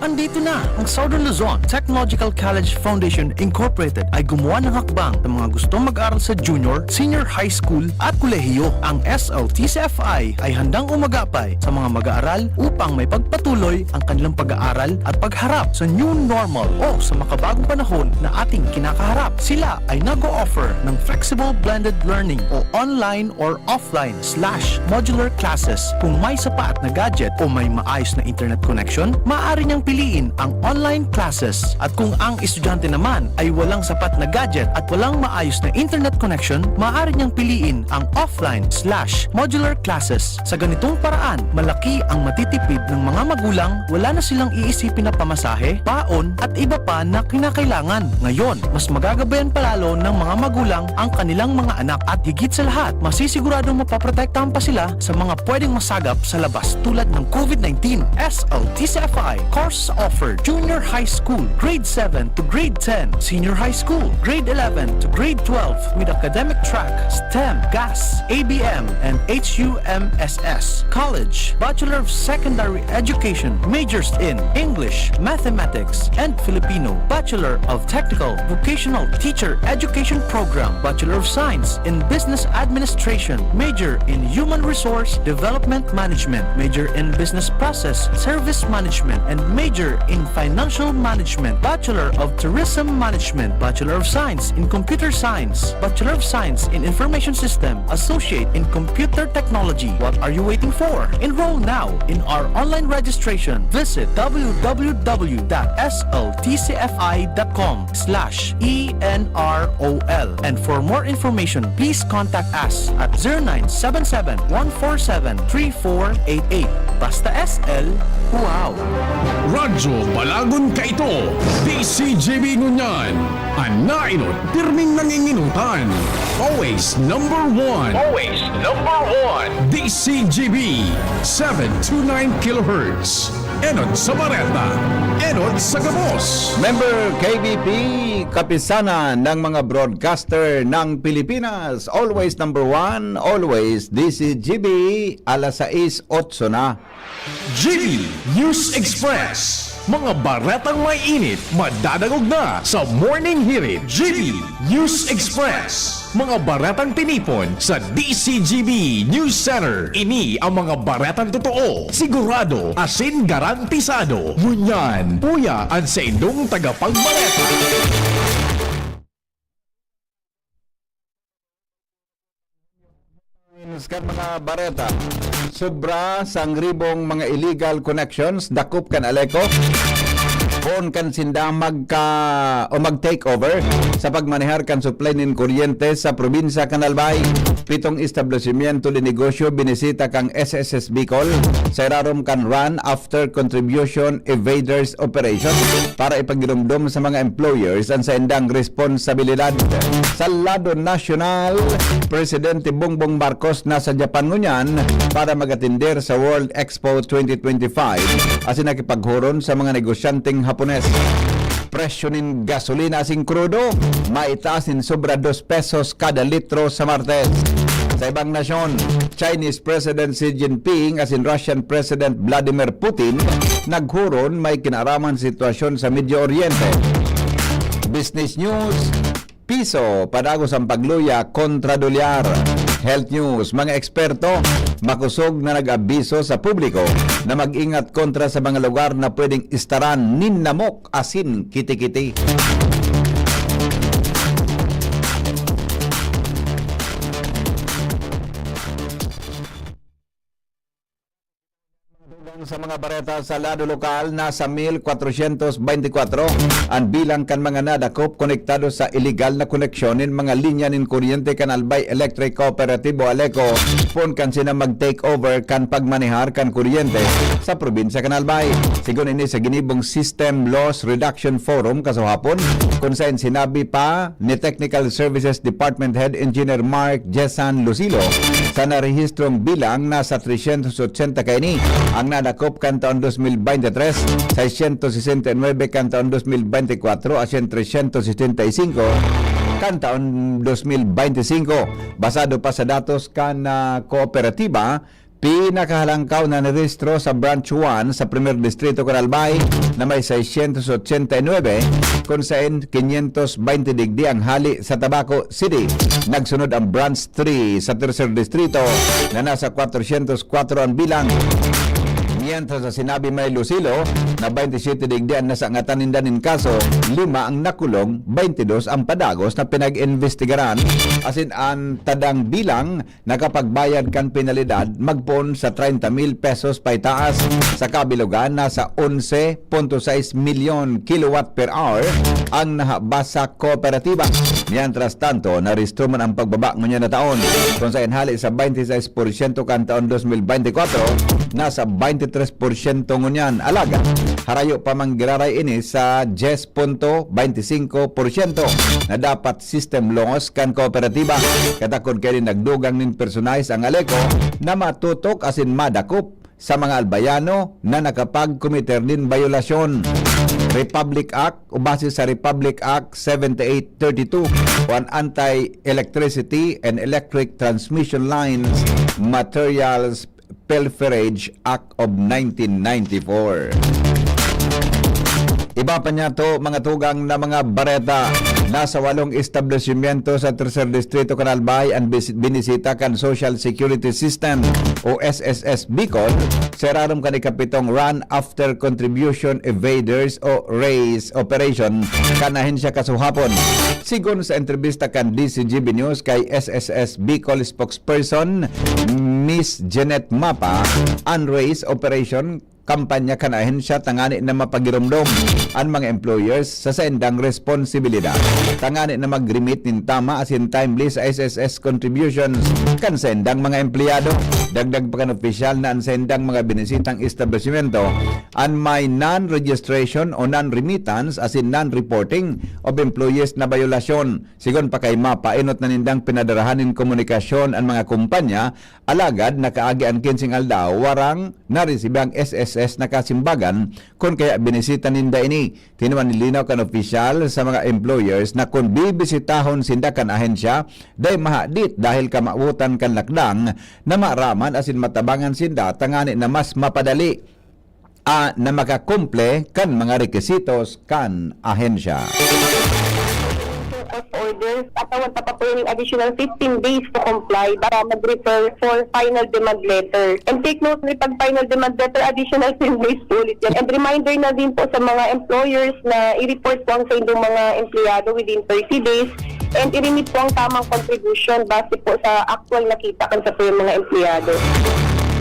Andito na! Ang Southern Luzon Technological College Foundation Incorporated ay gumawa ng hakbang sa mga gustong mag-aral sa junior, senior high school at kolehiyo. Ang S L T C F I ay handang umagapay sa mga mag-aaral upang maipagpatuloy ang kanilang pag-aaral at pagharap sa new normal o sa makabagong panahon na ating kinakaharap. Sila ay nag-o-offer ng flexible blended learning o online or offline slash modular classes. Kung may sapat na gadget o may maayos na internet connection, maaari niyang piliin ang online classes. At kung ang estudyante naman ay walang sapat na gadget at walang maayos na internet connection, maaari niyang piliin ang offline slash modular classes. Sa ganitong paraan, malaki ang matitipid ng mga magulang, wala na silang iisipin na pamasahe, baon, at iba pa na kinakailangan. Ngayon, mas magagabayan pa lalo ng mga magulang ang kanilang mga anak at higit sa lahat, masisiguradong mapoprotektahan pa sila sa mga pwedeng masagap sa labas tulad ng COVID nineteen. S L T C F I course offered: junior high school, grade seven to grade ten, senior high school, grade eleven to grade twelve, with academic track, STEM, GAS, A B M, and H U M S S. College, Bachelor of Secondary Education, majors in English, Mathematics, and Filipino, Bachelor of Technical Vocational Teacher Education Program, Bachelor of Science in Business Administration, major in Human Resource Development Management, major in Business Process Service Management, and major in Financial Management, Bachelor of Tourism Management, Bachelor of Science in Computer Science, Bachelor of Science in Information System, Associate in Computer Technology. What are you waiting for? Enroll now in our online registration. Visit w w w dot s l t c f i dot com slash e n r o l. And for more information, please contact us at zero nine seven seven, one four seven, three four eight eight. Basta S L, wow! Radyo Balagon kaito, D C G B ngunyan. An nainot, pirming nanginginutan. Always number one. Always number one. D C G B, seven two nine kilohertz. Enot sa bareta, enot sa gabos. Member K B P, Kapisanan ng mga Broadcaster ng Pilipinas. Always number one, always D C G B, alas sais, otso na. G B News Express. Mga baretang may init, madadangog na sa Morning Hirit. G B News Express. Mga baretang tinipon sa D C G B News Center. Ini ang mga baretang totoo, sigurado, asin garantisado. Ngunyan, uya an saindong tagapagbareta. Kan mga bareta, sobra sangribong mga illegal connections dakop kan Aleco. Poon kan sinda magka, o mag-take over sa pagmanehar kan supply nin kuryente sa probinsya kan Albay. Pitong establishmento de negosyo binisita kan S S S Bicol sa irarom kan Run After Contribution Evaders Operation para ipagiromdom sa mga employers an saindang responsabilidad. Sa lado nasyonal, Presidente Bongbong Marcos nasa Japan ngunyan para mag-atender sa World Expo twenty twenty-five asin nakipaghuron sa mga negosyanteng Hapones. Presyo nin gasolina asin krudo maitaas nin sobra dos pesos kada litro sa Martes. Sa ibang nasyon, Chinese President Xi Jinping asin Russian President Vladimir Putin naghuron may kinaaraman sa sitwasyon sa Medio Oriente. Business News, piso, padagos ang pagluya kontra dolyar. Health News, mga eksperto, makosog na nag-abiso sa publiko na mag-ingat kontra sa mga lugar na pwedeng istaran nin namok asin kitikiti. Sa mga bareta sa lado lokal, nasa mil kwatrosyentos beintikwatro an bilang kan mga nadakop konektado sa iligal na koneksyon nin mga linya nin kuryente kan Albay Electric Cooperatibo Aleco, poon kan sina mag-take over kan pagmanehar kan kuryente sa probinsya kan Albay. Sigon ini sa ginibong System Loss Reduction Forum kasuhapon, kun saen sinabi pa ni Technical Services Department Head Engineer Mark Jesan Lucilo, sa narehistrong bilang, nasa tresyentos otsenta kaini ang nadakop kan taon dos mil beintitres, seisyentos sesenta y nuebe kan taon dos mil beintikwatro, asin tresyentos setenta y singko kan taon dos mil beintisinko. Basado pa sa datos kan, ah, kooperatiba, pinakahalangkaw na narehistro sa Branch one sa Primer Distrito kan Albay na may seisyentos otsenta y nuebe, kun saen kinyentos beinte digdi ang hale sa Tabaco City. Nagsunod ang Branch three sa Tercer Distrito na nasa kwatrosyentos kwatro ang bilang. Mientras na sinabi may Lucilo na beinte siyete digdi an nasangatan ninda nin kaso, lima ang nakulong, beinte dos ang padagos na pinag-imbestigaran, asin an tadang bilang nakapagbayad kan penalidad magpoon sa treinta mil pesos paitaas. Sa kabilogan, nasa onse punto sais milyon kilowatt per hour ang nahabas sa kooperatiba. Mientras tanto, narehistro man ang pagbaba ngunyan na taon, kun saen hale sa beinte sais porsyento kan taon dos mil beinte kwatro, nasa beinte tres porsyento ngunyan. Alagad, harayo pa man giraray ini sa dyes punto beinte singko porsyento na dapat system loss kan kooperatiba. Katakod kaini nagdugang nin personahe ang Aleco na matutok asin madakop sa mga Albayano na nakapagkomiter nin bayolasyon. Republic Act, o base sa Republic Act seventy-eight thirty-two o an Anti-Electricity and Electric Transmission Lines Materials Pilferage Act of nineteen ninety-four. Iba pa niya to, mga tugang na mga bareta. Nasa walong establishmento sa Tercer Distrito kan Albay an bis-, binisita kan Social Security System o S S S Bicol, sa irarom kan ikapitong Run After Contribution Evaders o RACE Operation kan ahensya kasuhapon. Sigon sa entrebista kan D C G B News kay S S S Bicol spokesperson Miss Jeanette Mapa, an RACE Operation kampanya kan ahensya tangani na mapagiromdom an mga employers sa saindang responsibilidad, tangani na mag-remit nin tama asin timely sa S S S contributions kan saindang mga empleyado. Dagdag pa kan opisyal na an saindang mga binisitang establisimento an may non-registration o non-remittance asin non-reporting of employees na bayolasyon. Sigon pa kay MAPA, enot na nindang pinadarahan nin komunikasyon an mga kumpanya, alagad nakaagi an kinseng aldaw, warang naresibi ang S S S na kasimbagan, kun kaya binisita ninda ini. Tinwan nin linaw kan opisyal sa mga employers na kun bibisitahon sinda kan ahensya, dai mahadit dahil kamawotan kan lakdang na maaraman asin matabangan sinda tangani na mas mapadali a na makakumple kan mga rekisitos kan ahensya. Court orders, katawan pa pa po yung additional fifteen days to comply para mag-refer for final demand letter. And take note, may pag final demand letter, additional ten days po ulit yan. And reminder na din po sa mga employers na i-report po ang sa inyong mga empleyado within thirty days and i-remit po ang tamang contribution base po sa actual na kita kan sa po yung mga empleyado.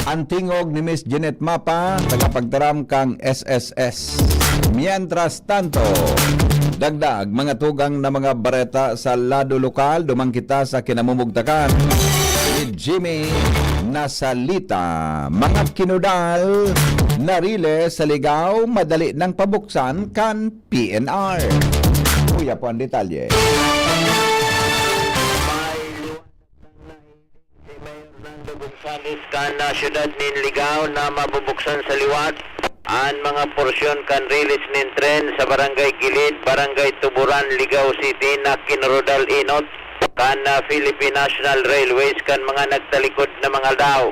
An tingog ni Miss Jeanette Mapa, tagapagtaram kang S S S. Mientras tanto, dagdag mga tugang na mga bareta sa lado lokal, duman kita sa kinamumugtakan ni Jimmy Nasalita. Mga kinudal na riles sa Ligao, madali nang pabuksan kan P N R. Uya po ang detalye. Si Mayor Nando Gonzales kan, ah, siyudad nin Ligao na mabubuksan sa liwat an mga porsyon kan riles nin tren sa Barangay Gilid, Barangay Tuburan, Ligao City na kinurudal enot kan, ah, Philippine National Railways kan mga nagtalikod na mga aldaw.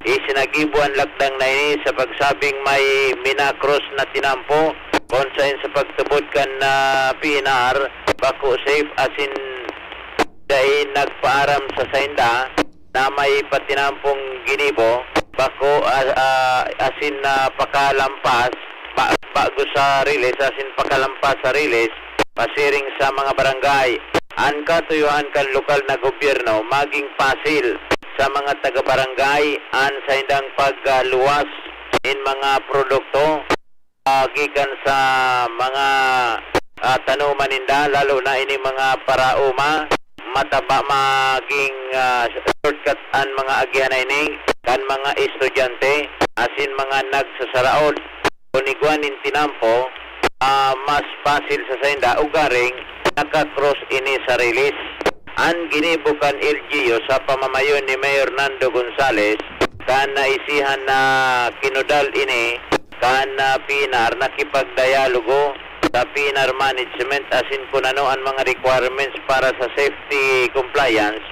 Isinagibo an lakdang na ini sa pagsabing may minakros na tinampo, kun saen sa pagtubod kan, ah, P N R, bako safe asin dai nagpaaram sa sainda na may patinampong ginibo, bako, ah, ah, asin na pakalampas, ba-, bago sa riles, asin pakalampas sa riles, pasiring sa mga barangay. An katuyuan kan lokal na gobyerno maging pasil sa mga taga-barangay an saindang pagluwas nin mga produkto, ah, gikan sa mga, ah, tanoman ninda, lalo na ini mga paraoma, mataba maging, ah, shortcut an mga agihan na ini kan mga estudyante asin mga nagsasaraod. Kun igwa nin tinampo, ah, mas pasil sa sainda, ugaring naka-cross ini sa riles. An ginibo kan L G U sa pamamayo ni Mayor Nando Gonzales, kan naisihan na kinudal ini kan, ah, P N R, nakipagdialogo sa P N R management asin kun ano an mga requirements para sa safety compliance.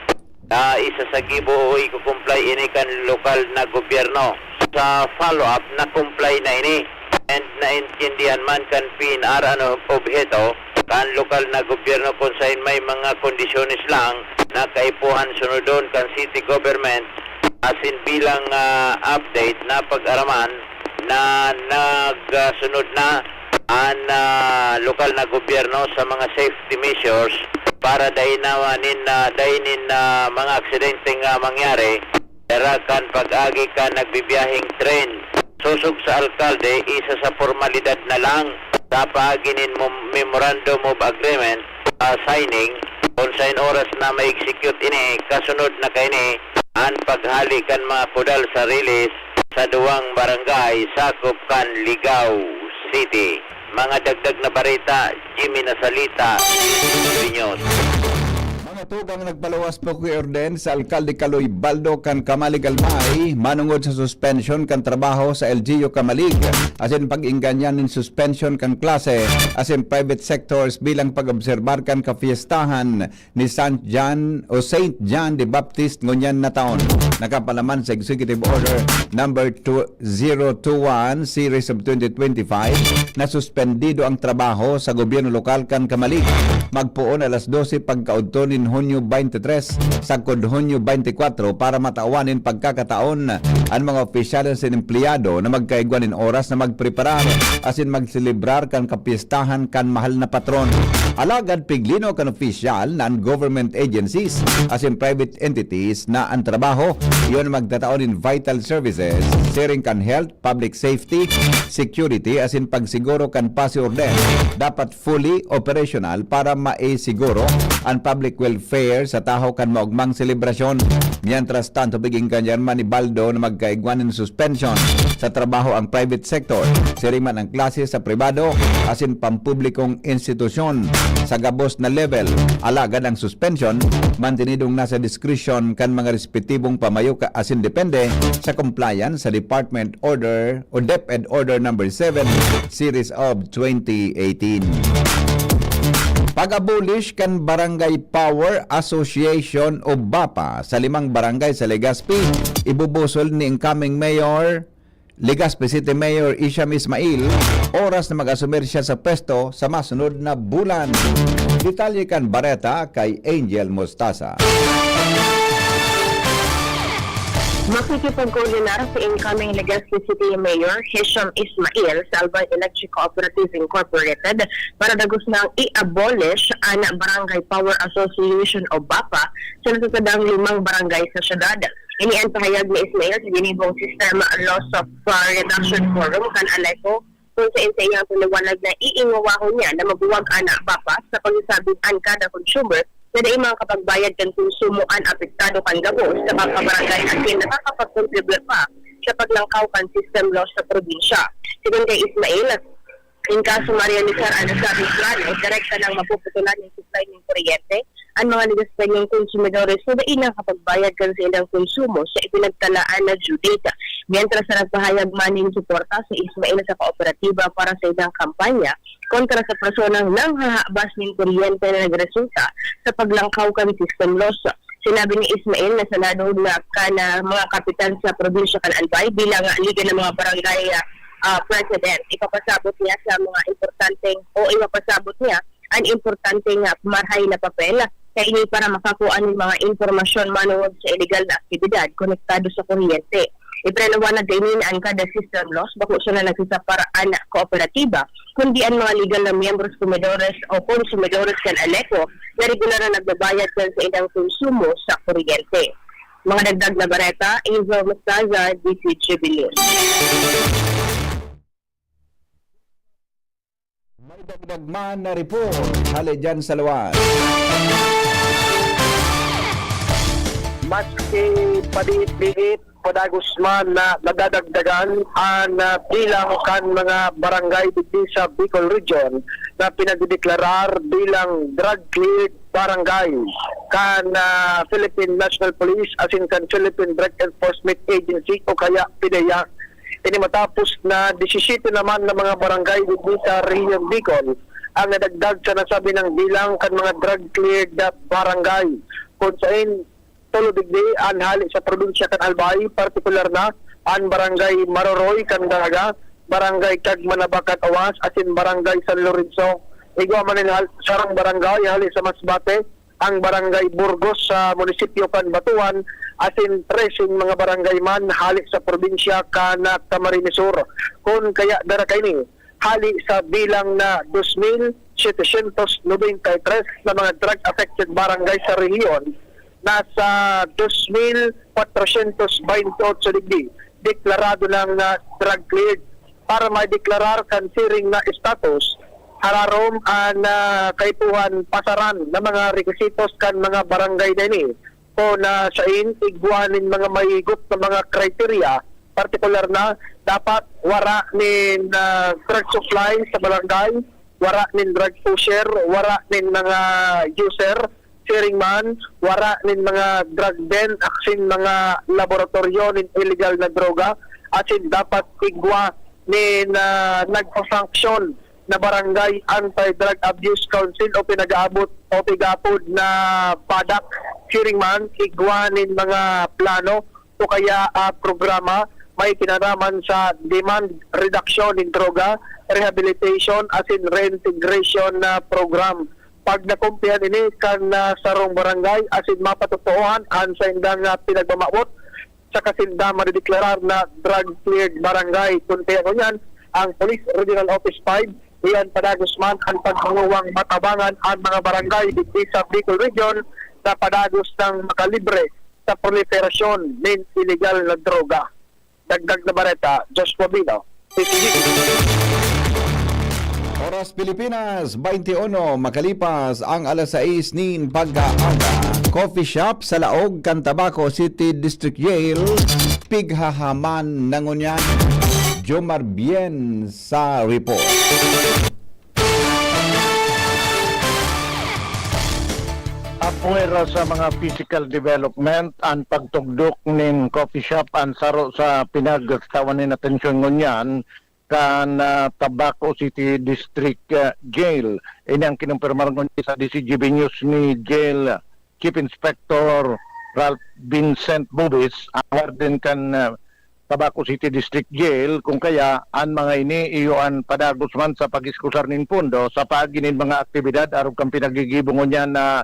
Ah, isa sa gibo o iko-comply ini kan lokal na gobyerno. Sa follow-up, na-comply na ini and naintindihan man kan P N R an ob-, obheto kan lokal na gobyerno kun saen may mga kondisyones lang na kaipuhan sunodon kan city government asin bilang, ah, update na pag-araman na nagsunod na an, ah, lokal na gobyerno sa mga safety measures para dai na nin, ah, dai nin, ah, mga aksidenteng, ah, mangyari, dara kan pag-agi kan nagbibiyaheng tren. Sosog sa alkalde, isa sa pormalidad na lang sa paagi nin mem-, Memorandum of Agreement, ah, signing, kun saen oras na ma-execute ini, kasunod na kaini an paghali kan mga kudal sa riles sa duwang barangay sakop kan Ligao City. Mga dagdag na bareta, Jimmy Nasalita, News. Mga tugang, nagpaluwas po ki orden sa Alkalde Kaloy Baldo kan Camalig Albay manongod sa suspension kan trabaho sa L G U Camalig, asin pag-ingganyan nin suspension kan klase asin private sectors bilang pag-obserbar kan kafiestahan ni Saint John o Saint John the Baptist ngunyan na taon. Nakapalaman sa Executive Order number two zero two one series of twenty twenty-five na suspendido ang trabaho sa gobyerno lokal kan Camalig. Magpoon alas dose pagkaudto nin Hunyo twenty-three sagkod Hunyo twenty-four para matawan nin pagkakataon an mga opisyal asin empleyado na magkaigwa nin oras na magpreparar asin magselebrar kan kapyestahan kan mahal na patron. Alagad piglinaw kan opisyal na an government agencies asin private entities na an trabaho, iyo na magtatao nin vital services, siring kan health, public safety, security asin pagsiguro kan pasi-orden dapat fully operational para maisiguro an public welfare sa tahaw kan maogmang selebrasyon. Mientras tanto, pigingkan man ni Baldo na magkaigwa nin suspension sa trabaho ang private sector, siring man ang klase sa pribado asin pampublikong institusyon sa gabos na level. Alagad ang suspension mantinidong nasa diskresyon kan mga respetibong pamayo ka asin depende sa compliance sa Department Order o DepEd Order Number seven, Series of twenty eighteen. Pag-abolish kan Barangay Power Association o BAPA sa limang barangay sa Legazpi, ibubusol ni incoming Mayor, Legazpi City Mayor Isham Ismail, oras na mag-asumir siya sa pwesto sa masunod na bulan. Detalye kan bareta kay Angel Mostaza. Makikipagkoordinar si incoming Legazpi City Mayor Hisham Ismail sa Albay Electric Cooperative Incorporated para dagos nang i-abolish an Barangay Power Association o BAPA sa nasasadang limang barangay sa syudad. Ini an pahayag ni Ismail sa ginibong System Loss of, uh, Reduction Forum kan ALECO, kung saen sa iyang paliwanag na iingawahon niya na mabuwag an BAPA sa pagsasabing an kada consumer na dai makakapagbayad kan konsumo an apektado kan gabos sa pagkabarangay asin nakakapagkontribute pa sa paglangkaw kan system loss sa probinsya. Sigon kay Ismail, in kaso marealisar an nasabing plano, direkta nang mapuputulan nin supply nin kuryente an mga Legazpeñong konsumidores na dai nakakapagbayad kan saindang konsumo sa ipinagtalaan na due date. Mientras na nagpahayag man nin suporta si Ismail sa kooperatiba para sa saindang kampanya kontra sa personang nanghahabas nin kuryente na nagresulta sa paglangkaw kan system loss. Sinabi ni Ismail na sa lado na kan, ah, mga kapitan sa probinsya kan Albay bilang, ah, Liga ng mga Barangay, ah, ah, President, ipapasabot niya sa mga importanteng o ipapasabot niya an importanteng, ah, marhay na papel kaini para makakua nin mga impormasyon manongod sa ilegal na aktibidad konektado sa kuryente. Ipinaliwanag kaini na an kada system loss bako sana nagsasapar an kooperatiba, kundi an mga legal na miyembros, komedores o konsumidores kan ALECO na regular na nagbabayad kan saindang konsumo sa kuryente. Mga dagdag na bareta, Angel Mostaza, D C G B News. May dagdag man na report hale dyan sa luwas. Maski padiit-diit, padagos man na nadadagdagan an, ah, bilang kan mga barangay digdi sa Bicol Region na pinagdedeklarar bilang drug-cleared barangay kan, ah, Philippine National Police asin kan Philippine Drug Enforcement Agency o kaya PDEA. Ini matapos na disisiyete naman na mga barangay digdi sa Rehiyon Bicol ang nadagdag sa nasabi nang bilang kan mga drug-cleared barangay, kun saen tulo digdi an hale sa probinsya kan Albay, partikular na an Barangay Maroroy kan Daraga, Barangay Cagmanaba kan Awas, asin Barangay San Lorenzo. Igwa man nin hal-, sarong barangay hale sa Masbate, ang Barangay Burgos sa munisipyo kan Batuan, asin treseng mga barangay man hale sa probinsya kan Camarines Sur. Kun kaya dara kaini, hale sa bilang na dos mil setecientos noventa y tres na mga drug-affected barangay sa rehiyon, nasa dos mil kwatrosyentos baynte otso digdi deklarado nang, ah, drug cleared. Para maideklarar kan siring na estatus, hararom an, ah, kaipuhan pasaran na mga requisitos kan mga barangay na ini. Kun, ah, sain igwa nin mga mahigop na mga kriteriya, partikular na dapat wara nin, ah, drug supply sa barangay, wara nin drug pusher, wara nin mga user, siring man, wara nin mga drug den, asin mga laboratoryo nin illegal na droga, asin dapat igwa nin, ah, nagfa-function na Barangay Anti-Drug Abuse Council o pinag-aabot o pig-aapod na BADAC. Siring man, igwa nin mga plano o kaya, ah, programa may kinaraman sa demand reduction nin droga, rehabilitation asin reintegration na program. Pag nakumpihan ini kan, ah, sarong barangay asin mapatotoohan an saindang, ah, pinagmamawot, saka sinda madideklarar na drug-cleared barangay. Kun kaya ngunyan, ang Police Regional Office five, iyan padagos man an pagbanguwang matabangan an mga barangay digdi sa Bicol Region na padagos nang makalibre sa proliferasyon nin iligal na droga. Dagdag na bareta, Joshua Bino, C C G. Oras Pilipinas, twenty-one, makalipas ang alas sais nin pagkaaga. Coffee shop sa laog kan Tabaco City District Jail, pighahaman na ngunyan. Jomar Bien sa report. Apwera sa mga physical development, an pagtugdok nin coffee shop an saro sa pinagtawan nin atensyon ngunyan kan, ah, Tabaco City District, ah, Jail. Ini ang kinumpirmar ngunyan sa D C G B News ni Jail Chief Inspector Ralph Vincent Bubis, ang warden kan, ah, Tabaco City District Jail, kun kaya an mga ini iyo an padagos man sa pag-iskusar nin pondo sa paagi nin mga aktibidad arog kan pinagigibo ngunyan na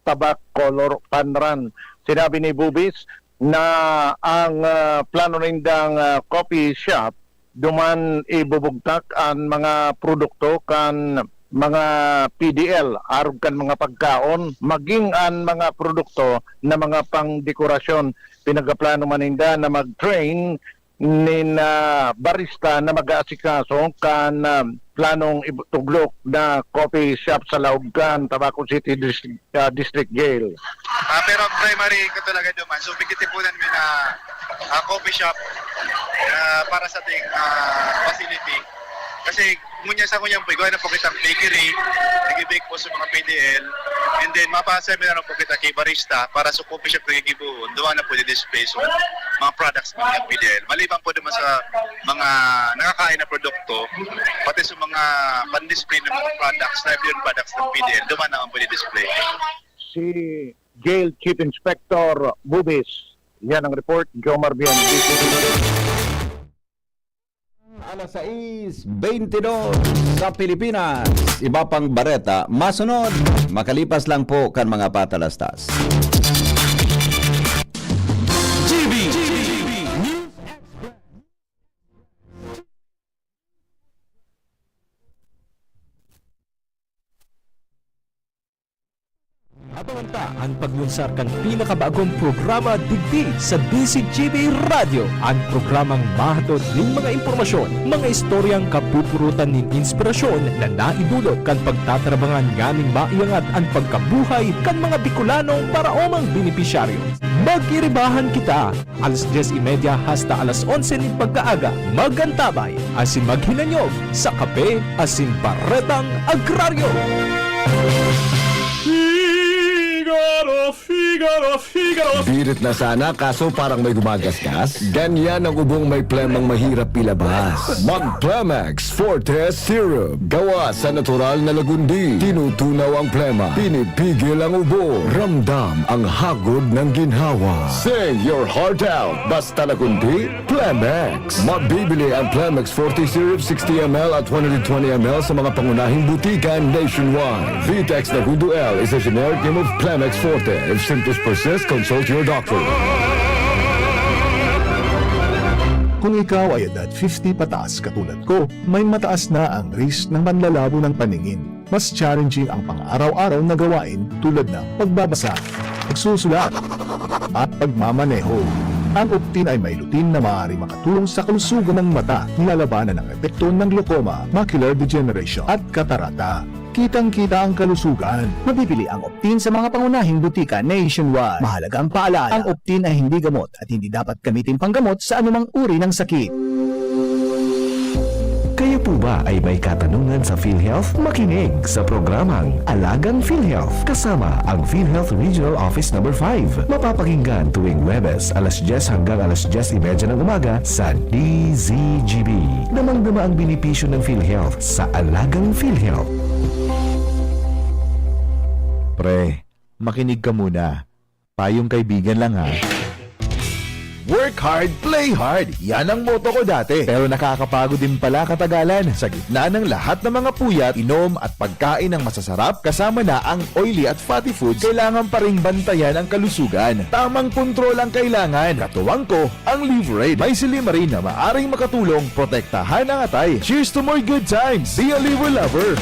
Tabak Color Fun Run. Sinabi ni Bubis na ang, ah, plano nindang, ah, coffee shop duman ibubugtak an mga produkto kan mga P D L arog kan mga pagkaon, maging an mga produkto na mga pangdekorasyon. Pinaga-plano man ninda na mag-train nin, ah, barista na mag-aasikaso kan, ah, planong ib-, tuglok na coffee shop sa laog kan Tabaco City Dis-, ah, District Jail. Ah, pero ang primary ko talaga duman, so pagtitipunan mi na, ah, coffee shop, ah, para sa ating, ah, facility. Kasi ngunyan sa ngunyan po, igwa na po kitang bakery, nag-bake po sa mga P D L, and then mapaseminar na po kita kay barista para sa coffee shop na gigibuhon, duwa na po di-display. So, mga products ng P D L. Maliban po naman sa mga nakakain na produkto, pati sa mga pan-display ng mga products, livelihood products ng P D L, duman naman po i-display. Si Jail Chief Inspector Bubis. Yan ang report, Jomar Bien, D C P. Alas sais beinte dos sa Pilipinas. Iba pang bareta masunod, makalipas lang po kan mga patalastas. G B. Abangan ta an paglunsar kan pinakabagong programa digdi sa D C G B Radyo, an programang mahatod nin mga impormasyon, mga istoryang kapupurutan nin inspirasyon na naidulot kan pagtatarabangan nganing maiangat an pagkabuhay kan mga Bicolanong paraomang benepisyaryo. Mag-iribahan kita! Alas dyes y media hasta alas onse nin pagkaaga, mag-antabay asin maghinanyog sa Kape asin Baretang Agraryo. Figaro, Figaro, Figaro. Birit na sana, kaso parang may gumagasgas. Ganyan ang ubong may plemang mahirap ilabas. Mag Plemex Forte Syrup. Gawa sa natural na lagundi. Tinutunaw ang plema. Pinipigil ang ubo. Ramdam ang hagod ng ginhawa. Sing your heart out. Basta lagundi, Plemex. Mabibili ang Plemex Forte Syrup sixty M L at one hundred twenty M L sa mga pangunahing butika nationwide. Vitex Nagudo L is a generic name of Plemex Forte. If symptoms persist, consult your doctor. Kung ikaw ay edad fifty pataas katulad ko, may mataas na ang risk ng panlalabo ng paningin. Mas challenging ang pang-araw-araw na gawain tulad ng pagbabasa, pagsusulat, at pagmamaneho. Ang Optin ay may lutein na maaari makatulong sa kalusugan ng mata, nilalabanan ang epekto ng glaucoma, macular degeneration, at katarata. Kitang-kita ang kalusugan. Mabibili ang Optin sa mga pangunahing butika nationwide. Mahalagang paalala, ang Optin ay hindi gamot at hindi dapat gamitin panggamot sa anumang uri ng sakit. Kayo po ba ay may katanungan sa PhilHealth? Makinig sa programang Alagang PhilHealth kasama ang PhilHealth Regional Office Number five. Mapapakinggan tuwing Huwebes, alas dyes hanggang alas dyes y media ng umaga sa D Z G B. Damang-dama ang benepisyo ng PhilHealth sa Alagang PhilHealth. Pre, makinig ka muna. Payong kaibigan lang, ha. Work hard, play hard. Yan ang motto ko dati. Pero nakakapagod din pala katagalan. Sa gitna ng lahat ng mga puyat, inom at pagkain ng masasarap, kasama na ang oily at fatty foods, kailangan pa ring bantayan ang kalusugan. Tamang kontrol ang kailangan. Katuwang ko, ang Livraid. May silymarin na maaring makatulong protektahan ang atay. Cheers to more good times! Be a Livra lover!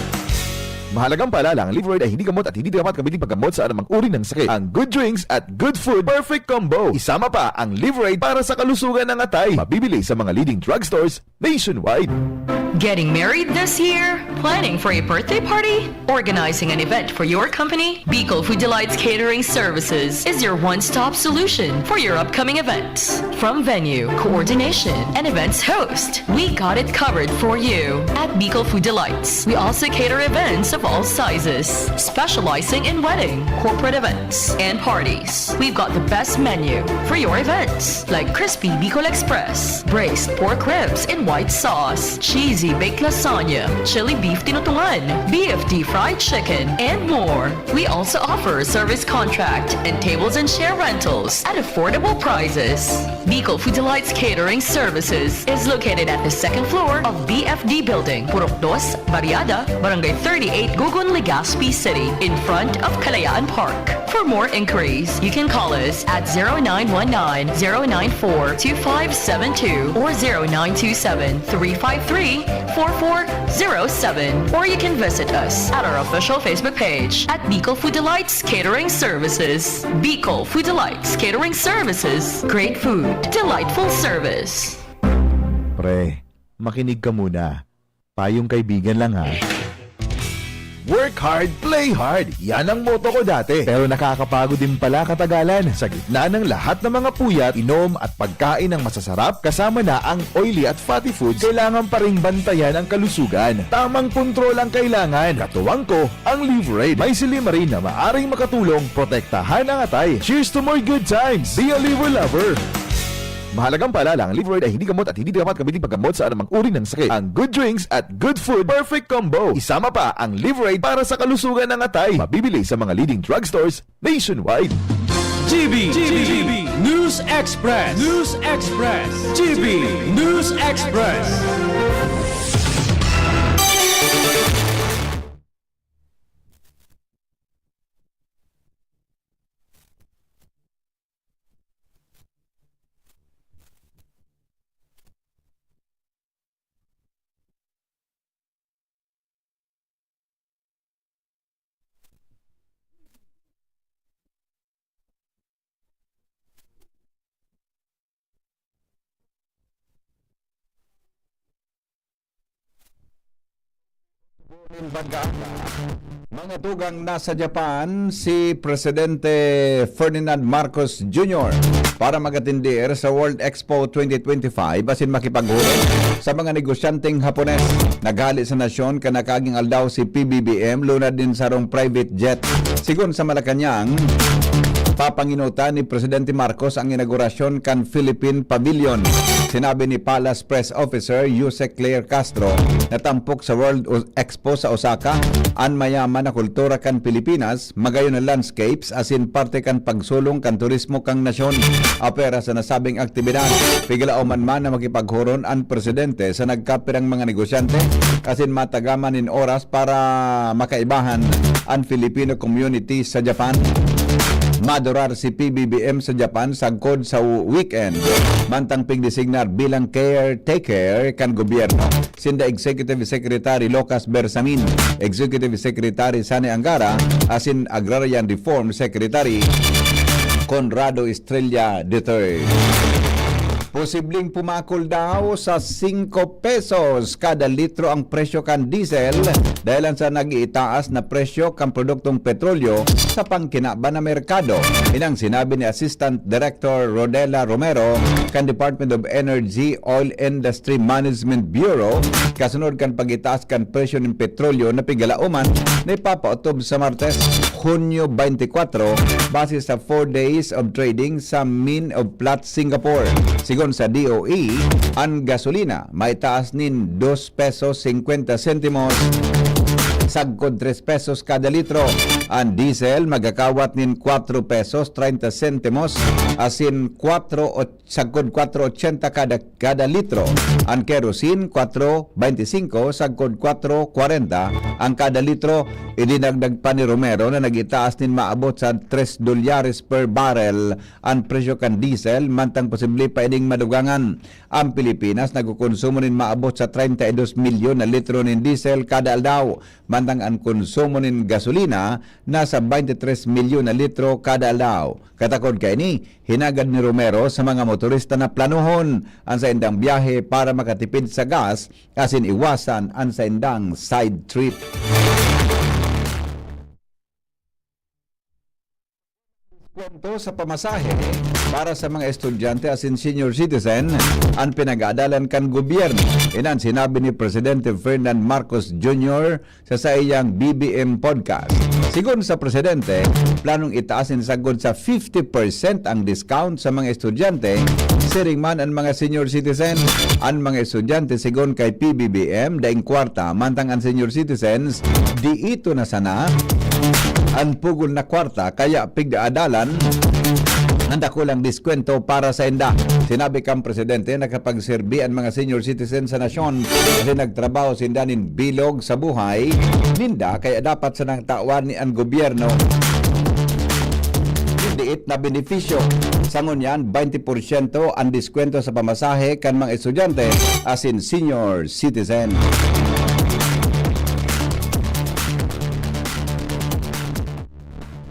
Mahalagang paalala, ang Livraid ay hindi gamot at hindi dapat gamitin paggamot sa anumang uri ng sakit. Ang good drinks at good food, perfect combo. Isama pa ang Livraid para sa kalusugan ng atay. Mabibili sa mga leading drugstores nationwide. Getting married this year? Planning for a birthday party? Organizing an event for your company? Bicol Food Delights Catering Services is your one-stop solution for your upcoming events. From venue, coordination, and events host, we got it covered for you at Bicol Food Delights. We also cater events of all sizes, specializing in wedding, corporate events, and parties. We've got the best menu for your events, like crispy Bicol Express, braised pork ribs in white sauce, cheesy baked lasagna, chili beef tinutungan, B F D fried chicken, and more. We also offer service contract and tables and chair rentals at affordable prices. Bicol Food Delights Catering Services is located at the second floor of B F D Building, Purok Dos, Barriada, Barangay thirty-eight, Gugun, Legazpi City, in front of Kalayaan Park. For more inquiries, you can call us at zero nine one nine, zero nine four, two five seven two or zero nine two seven, three five three, four four zero seven, or you can visit us at our official Facebook page at Bicol Food Delights Catering Services. Bicol Food Delights Catering Services. Great food, delightful service. Pre, makinig ka muna. Payong kaibigan lang, ha. Work hard, play hard. Yan ang motto ko dati. Pero nakakapagod din pala katagalan. Sa gitna ng lahat ng mga puyat, inom at pagkain ng masasarap, kasama na ang oily at fatty foods, kailangan pa ring bantayan ang kalusugan. Tamang kontrol ang kailangan. Katuwang ko, ang Livraid. May silymarin na maaring makatulong protektahan ang atay. Cheers to more good times! Be a Livra lover! Mahalagang paalala, ang Livraid ay hindi gamot at hindi dapat gamitin paggamot sa anumang uri ng sakit. Ang good drinks at good food, perfect combo. Isama pa ang Livraid para sa kalusugan ng atay. Mabibili sa mga leading drugstores nationwide. G B, G B, News Express, News Express, G B News Express. Nin pagkaaga, mga tugang, nasa Japan si Presidente Ferdinand Marcos Junior para mag-atendir sa World Expo twenty twenty-five asin makipaghulog sa mga negosyanteng Hapones. Naghale sa nasyon kan nakaaging aldaw si P B B M, lunad nin sarong private jet. Sigon sa Malacañang, papanginutan ni Presidente Marcos ang inaugurasyon kan Philippine Pavilion. Sinabi ni Palace Press Officer Yusek Claire Castro na tampok sa World O-, Expo sa Osaka an mayaman na kultura kan Pilipinas, magayon na landscapes asin parte kan pagsulong kan turismo kan nasyon. Apwera sa nasabing aktibidad, pigalaoman man na makipaghuron an presidente sa nagkapirang mga negosyante asin matagaman nin oras para makaibahan an Filipino community sa Japan. Madurar si P B B M sa Japan sagkod sa weekend, mantang pigdesignar bilang caretaker kan gobyerno sinda Executive Secretary Lucas Bersamin, Executive Secretary Sani Angara, asin Agrarian Reform Secretary Conrado Estrella the third. Posibleng pumakol daw sa singko pesos kada litro ang presyo kan diesel dahilan sa nag-iitaas na presyo kan produktong petrolyo sa pangkinaban na merkado. Inang sinabi ni Assistant Director Rodela Romero kan Department of Energy Oil Industry Management Bureau, kasunod kan pag-itaas kan presyo nin petrolyo na pigalaoman na ipapaotob sa Martes, Hunyo twenty-four, base sa four days of trading sa Min of Platts Singapore. Sigon sa D O E, an gasolina maitaas nin dos pesos singkwenta sentimos sagkod tres pesos kada litro. An diesel magkakawat nin kwatro pesos treinta sentimos asin kwatro ot-, sagkod kwatro ochenta kada, kada litro. An kerosene, kwatro beintisinko, sagkod kwatro kwarenta ang kada litro. Idinagdag pa ni Romero na nag-itaas nin maabot sa tres dolyares per barrel an presyo kan diesel, mantang posible pa ining madugangan. Ang Pilipinas nagkokonsumo nin maabot sa treinta y dos milyon na litro nin diesel kada aldaw, mantang an konsumo nin gasolina nasa baintitres milyon na litro kada aldaw. Katakod kaini, hinagad ni Romero sa mga motorista na planohon an saindang biyahe para makatipid sa gas asin iwasan an saindang side trip. Kwento sa pamasahe para sa mga estudyante asin senior citizen an pinag-aadalan kan gobyerno. Inan sinabi ni Presidente Ferdinand Marcos Junior sa saiyang B B M podcast. Sigon sa presidente, planong itaas nin sagkod sa fifty percent ang discount sa mga estudyante, siring man an mga senior citizen. An mga estudyante, sigon kay P B B M, daing kwarta, mantang an senior citizens, diito na sana an pugol na kwarta, kaya pig-aadalan ang dakulang diskwento para sainda. Sinabi kan presidente na kapag serbi an mga senior citizen sa nasyon kasi nagtrabaho sinda nin bilog sa buhay ninda, kaya dapat sanang tawan ni an gobyerno nin diit na benepisyo. Sa ngunyan, baynte porsyento an diskwento sa pamasahe kan mga estudyante asin senior citizen.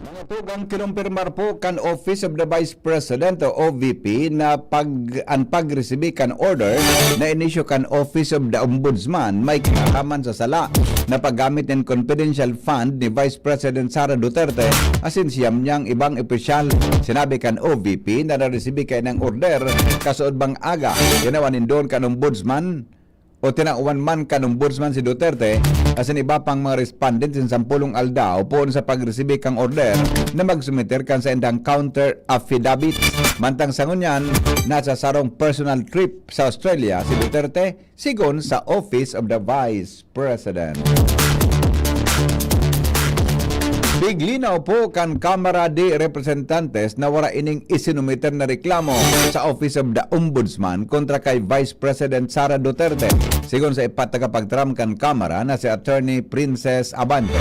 Mga tugang, kinumpirmar po kan Office of the Vice President o O V P na pag, an pagresibi kan order na inisyu kan Office of the Ombudsman may kinalaman sa sala na paggamit nin confidential fund ni Vice President Sara Duterte asin siyam niyang ibang opisyal. Sinabi kan O V P na naresibi kaini an order kasuodbang aga. Ginawa nin duon kan Ombudsman o tinawan man kan Ombudsman si Duterte asin iba pang mga respondent sa sampolong aldaw poon sa pagresibi kan order na magsumiter kan saindang counter affidavits. Mantang sa ngunyan, nasa sarong personal trip sa Australia si Duterte, sigon sa Office of the Vice President. Piglinaw po kan Kamara de Representantes na wara ining isinumiter na reklamo sa Office of the Ombudsman kontra kay Vice President Sara Duterte. Sigon sa ipat na kapagtaram kan Kamara na si Attorney Princess Abante,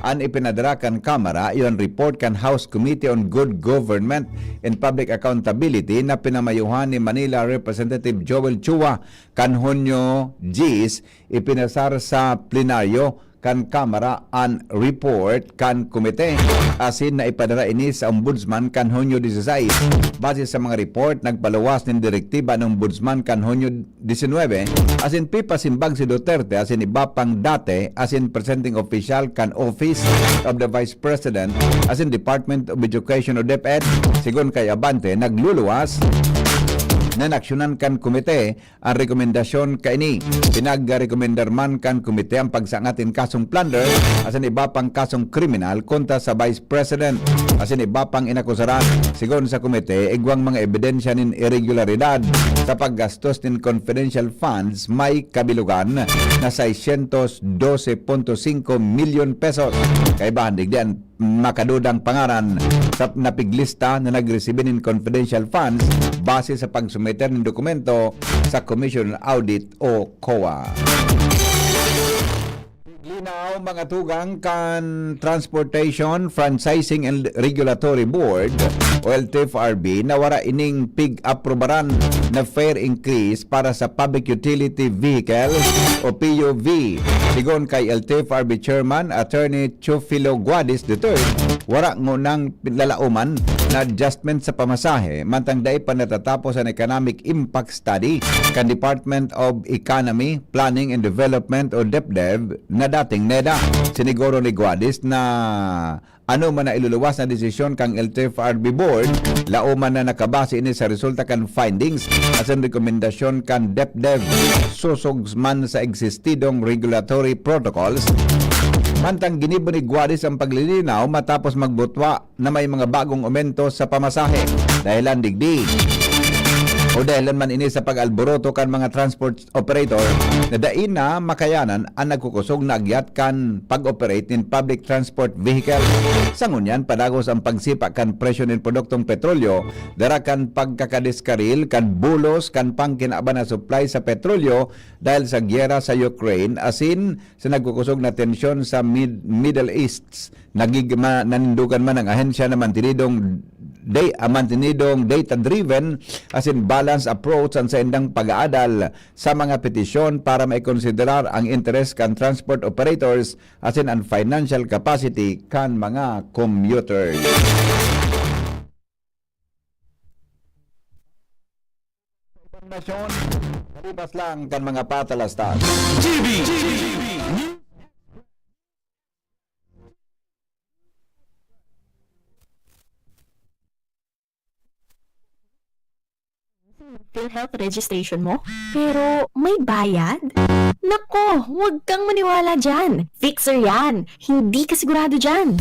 an ipinadara kan Kamara iyo an report kan House Committee on Good Government and Public Accountability na pinamayuhan ni Manila Representative Joel Chua kan Hunyo diyes, ipinasar sa plenaryo kan Kamara an report kan komite, asin naipadara ini sa Ombudsman kan Hunyo dieciséis. Base sa mga report, nagpaluwas nin direktiba an Ombudsman kan Hunyo diecinuebe, asin pipasimbag si Duterte asin iba pang dati asin presenteng opisyal kan Office of the Vice President asin Department of Education o DepEd. Sigon kay Abante, nagluluwas na naaksyonan kan komite an rekomendasyon kaini. Pinagrekomendar man kan komite an pagsangat nin kasong plunder asin iba pang kasong kriminal kontra sa Vice President asin iba pang inakusaran. Sigon sa komite, igwang mga ebidensya nin iregularidad sa paggastos nin confidential funds may kabilogan na seiscientos doce punto cinco milyon pesos. Kaibahan digdi an makadudang pangaran sa napiglista na nagresibi nin confidential funds base sa pagsumiter nin dokumento sa Commission on Audit o COA. Linaw, mga tugang, kan Transportation, Franchising and Regulatory Board o L T F R B na wara ining pig-aprobaran na fare increase para sa public utility vehicles o P U V. Sigon kay L T F R B Chairman Attorney Teofilo Guadis the third, wara ngunang lalaoman na adjustment sa pamasahe, mantang dai pa natatapos an economic impact study kan Department of Economy, Planning and Development o DepDev na dating NEDA. Siniguro ni Guadis na ano man na iluluwas na desisyon kan L T F R B Board, laoman na nakabase ini sa resulta kan findings asin rekomendasyon kan DepDev, sosog man sa existidong regulatory protocols. Mantang ginibo ni Guadis ang paglilinaw matapos magbutwa na may mga bagong aumento sa pamasahe. Dahilan digdi, o dahilan man ini sa pag-alboroto kan mga transport operator na dai na makayanan an nagkukosog na agyat kan pag-operate nin public transport vehicle. Sa ngunyan, padagos ang pagsipa kan presyo nin produktong petrolyo, dara kan pagkakadiskaril kan bulos kan pangkinaban na supply sa petrolyo dahil sa gyera sa Ukraine asin sa nagkukosog na tensyon sa Mid-, Middle East. Nagig-, ma-, nanindugan man ang ahensya na mantinidong da-, ah, mantinidong data-driven asin balance approach an saindang pag-aadal sa mga petisyon para maikonsiderar ang interes kan transport operators asin an financial capacity kan mga commuters. Sa ibang nasyon, kalibas lang kan mga patalastas. G B. PhilHealth registration mo, pero may bayad? Nako, huwag kang maniwala dyan. Fixer yan. Hindi ka sigurado dyan.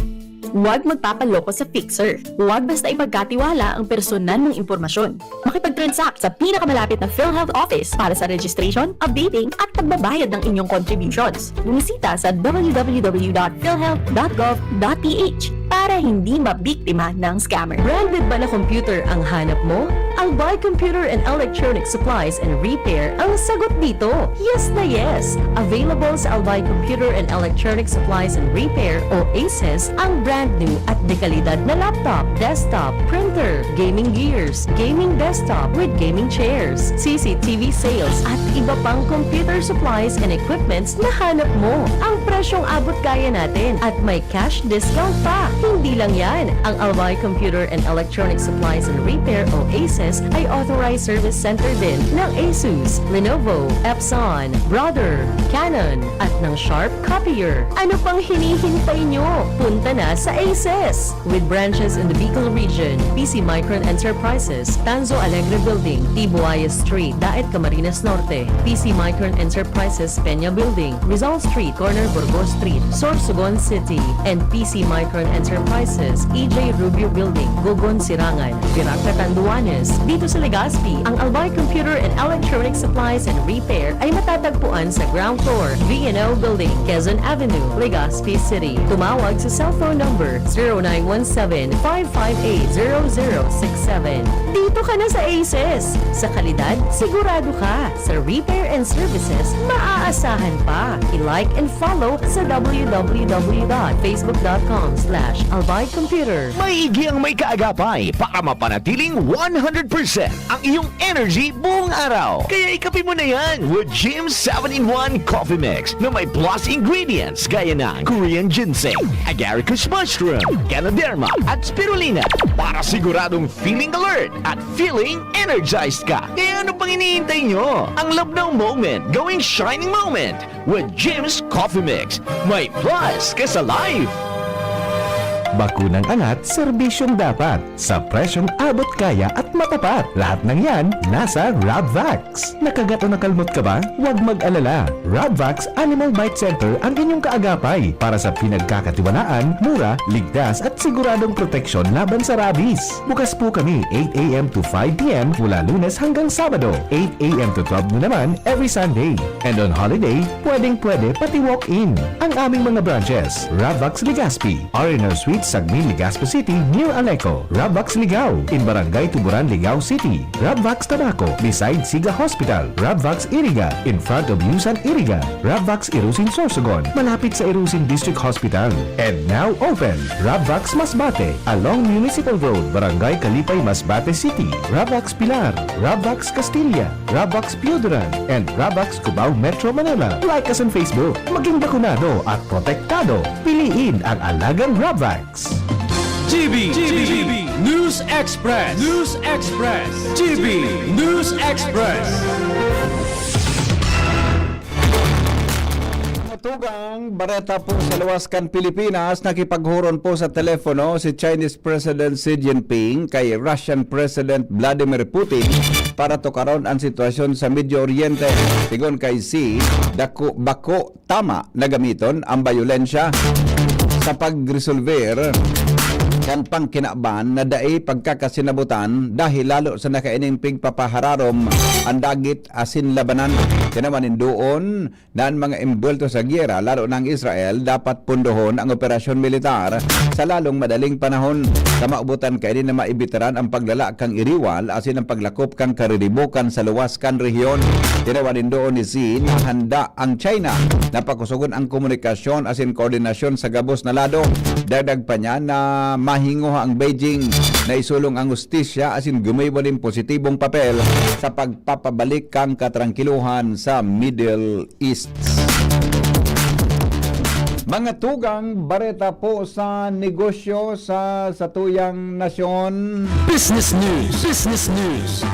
Huwag magpapaloko sa fixer. Huwag basta ipagkatiwala ang personal mong impormasyon. Makipag-transact sa pinakamalapit na PhilHealth office para sa registration, updating, at pagbabayad ng inyong contributions. Bumisita sa w w w dot philhealth dot gov dot p h para hindi mabiktima ng scammer. Branded ba na computer ang hanap mo? Albay Computer and Electronic Supplies and Repair ang sagot dito. Yes na yes! Available sa Albay Computer and Electronic Supplies and Repair o ACES ang brand new at dekalidad na laptop, desktop, printer, gaming gears, gaming desktop with gaming chairs, C C T V sales at iba pang computer supplies and equipments na hanap mo. Ang presyong abot kaya natin at may cash discount pa. Hindi lang yan, ang Albay Computer and Electronic Supplies and Repair o ACES ay authorized service center din ng Asus, Lenovo, Epson, Brother, Canon, at ng Sharp Copier. Ano pang hinihintay nyo? Punta na sa ACES! With branches in the Bicol region, P C Micron Enterprises, Tanzo Alegre Building, Tibuaya Street, Daet, Camarines Norte, P C Micron Enterprises, Peña Building, Rizal Street, corner Burgos Street, Sorsogon City, and P C Micron Enterprises, E J Rubio Building, Gogon, Sirangan, Virac, Catanduanes. Dito sa Legazpi, ang Albay Computer and Electronic Supplies and Repair ay matatagpuan sa ground floor, V N O Building, Quezon Avenue, Legazpi City. Tumawag sa cellphone number zero nine one seven, five five eight, zero zero six seven. Dito ka na sa ACES! Sa kalidad, sigurado ka. Sa repair and services, maaasahan pa. I-like and follow sa w w w dot facebook dot com slash albay computer. Maigi ang may kaagapay para mapanatiling one hundred percent ang iyong energy buong araw. Kaya ikape mo na yan with Jim's seven-in-one Coffee Mix na may plus ingredients gaya ng Korean ginseng, agaricus mushroom, ganoderma, at spirulina para siguradong feeling alert at feeling energized ka. Kaya ano pang iniintay nyo? Ang labnaw moment, gawing shining moment with Jim's Coffee Mix. May plus ka sa life! Bakunang angat, serbisyong dapat, sa presyong abot kaya at matapat. Lahat ng yan, nasa Rabvax. Nakagat o nakalmot ka ba? Huwag mag-alala. Rabvax Animal Bite Center ang inyong kaagapay para sa pinagkakatiwalaan, mura, ligtas at siguradong proteksyon laban sa rabies. Bukas po kami eight a m to five p m mula Lunes hanggang Sabado, eight a m to twelve noon naman every Sunday. And on holiday, pwedeng-pwede pati walk-in. Ang aming mga branches, Rabvax Legazpi, R and R Suite, Sagmin, Legazpi City, near Aleco, Rabvax Ligao, in Barangay Tuburan, Ligao City, Rabvax Tabaco, beside Siga Hospital, Rabvax Iriga, in front of Yusan Iriga, Rabvax Irusin Sorsogon, malapit sa Irusin District Hospital, and now open, Rabvax Masbate, along Municipal Road, Barangay Kalipay, Masbate City, Rabvax Pilar, Rabvax Castilla, Rabvax Pioduran, and Rabvax Cubao, Metro Manila. Like us on Facebook. Maging bakunado at protektado. Piliin ang alagang Rabvax. G B, G B News Express. News Express. G B News Express. Matugang bareta po sa luwas kan Pilipinas, nakipaghuron po sa telepono si Chinese President Xi Jinping kay Russian President Vladimir Putin para tukaron an sitwasyon sa Medio Oriente. Sigon kay Xi, dako, bako tama na gamiton ang bayolensya sa pagresolver kan pangkinaban na dai pagkakasinabutan dahil lalo sa nakaining pigpapahararom ang dagit asin labanan. Tinawan nin doon na an mga embwelto sa giyera, lalo na ang Israel, dapat pundohon ang operasyon militar sa lalong madaling panahon. Sa maobotan kaini na maibitaran ang paglala kan iriwal asin ang paglakop kan kariribokan sa luwas kan rehiyon. Tinawan nin doon ni Xi na handa ang China na pakusogon ang komunikasyon asin koordinasyon sa gabos na lado. Dagdag pa niya na mahinguha ang Beijing na isulong ang hustisya asin gumibo nin positibong papel sa pagpapabalik kan katrangkiluhan sa Middle East. Mga tugang, bareta po sa negosyo sa satuyang nasyon. Business News. Business News.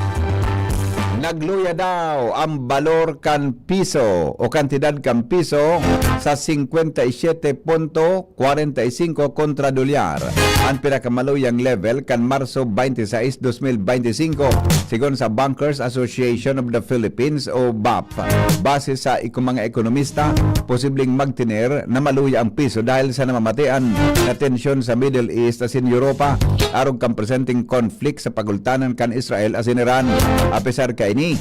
Nagluya daw ang balor kan piso o kantidad kan piso sa singkwenta y siyete punto kwarenta y singko kontra dolyar. An pinakamaluyang level kan Marso twenty-six, dos mil bente singko, sigon sa Bankers Association of the Philippines o bap. Base sa iko mga ekonomista, posibleng magtener na maluya ang piso dahil sa namamatean na tensyon sa Middle East asin Europa, arog kan presenteng konflik sa pagultanan kan Israel asin Iran. Apesar kaini,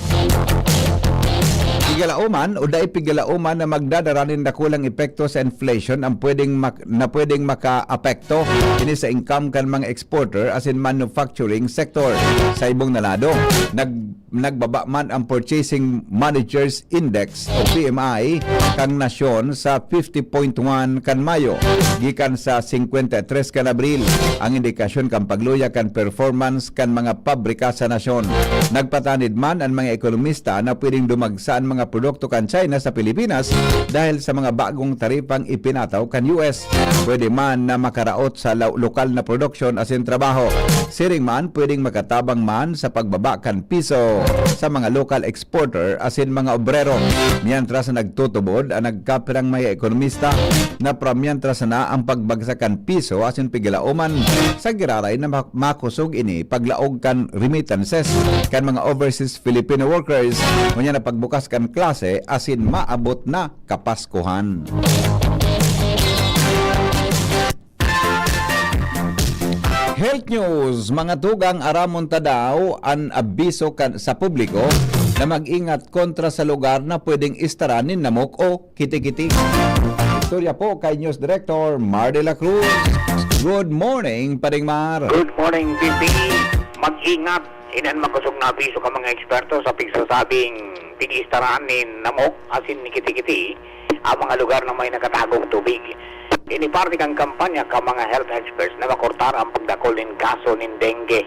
pigalaoman o dai pigalaoman na magdadara nin dakulang epekto sa inflation ang pwedeng mak-, na pwedeng makaapekto ini sa income kan mga exporter asin manufacturing sector. Sa ibong na lado, nag-, nagbaba man ang Purchasing Managers Index o P M I kan nasyon sa fifty point one kan Mayo, gikan sa singkwenta y tres kan Abril. Ang indikasyon kan pagluya kan performance kan mga pabrika sa nasyon. Nagpatanid man an mga ekonomista na pwedeng dumagsa an mga produkto kan China sa Pilipinas dahil sa mga bagong taripang ipinataw kan U S. Pwede man na makaraot sa lo-, lokal na produksyon asin trabaho. Siring man, pwedeng makatabang man sa pagbaba kan piso sa mga lokal exporter asin mga obrero, mientras na nagtutubod ang nagkapirang mga ekonomista na pamientras na ang pagbagsak kan piso asin pigalaoman sa giraray na ma-, makosog ini paglaog kan remittances kan mga overseas Filipino workers, ngunyan na pagbukas kan klase asin maabot na Kapaskuhan. Health News, mga tugang, aramon ta daw an abiso kan, sa publiko na mag-ingat kontra sa lugar na pwedeng istaran nin namok o kiti-kiti. Istorya po kay News Director Mar de la Cruz. Good morning, Paring Mar. Good morning, P P. Mag-ingat. Ini an makosog na abiso kan mga eksperto sa pigsasabing pig-istaran nin namok asin ni kiti-kiti ang mga lugar na may nakatagong tubig. Ini parte kan kampanya kan mga health experts na makortar ang pagdakul nin kaso nin dengue.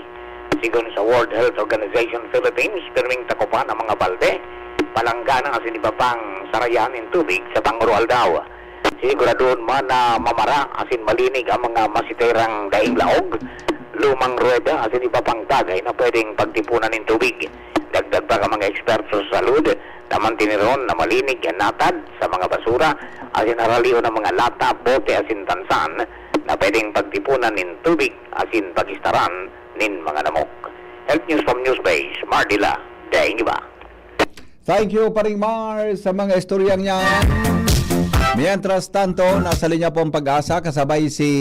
Sigon sa World Health Organization Philippines, pirming takopan ang mga balde, palanggana asin iba pang sarayan nin tubig sa panguro-aldaw. Siguraduhon man na mamara asin malinig ang mga masiterang daing laog, lumang ruweda asin iba pang bagay na pwedeng pagtipunan nin tubig. Dagdag pa kan mga eksperto sa salud na manteneron na malinig an natad sa mga basura asin haralihon ang mga lata, bote asin tansan na pwedeng pagtipunan nin tubig asin pag-istaran nin mga namok. Health News from Newsbase, Mardila, daing iba. Thank you, Paring Mar, sa mga istoryang yan. Mientras tanto, nasa linya po ang Pag-asa kasabay si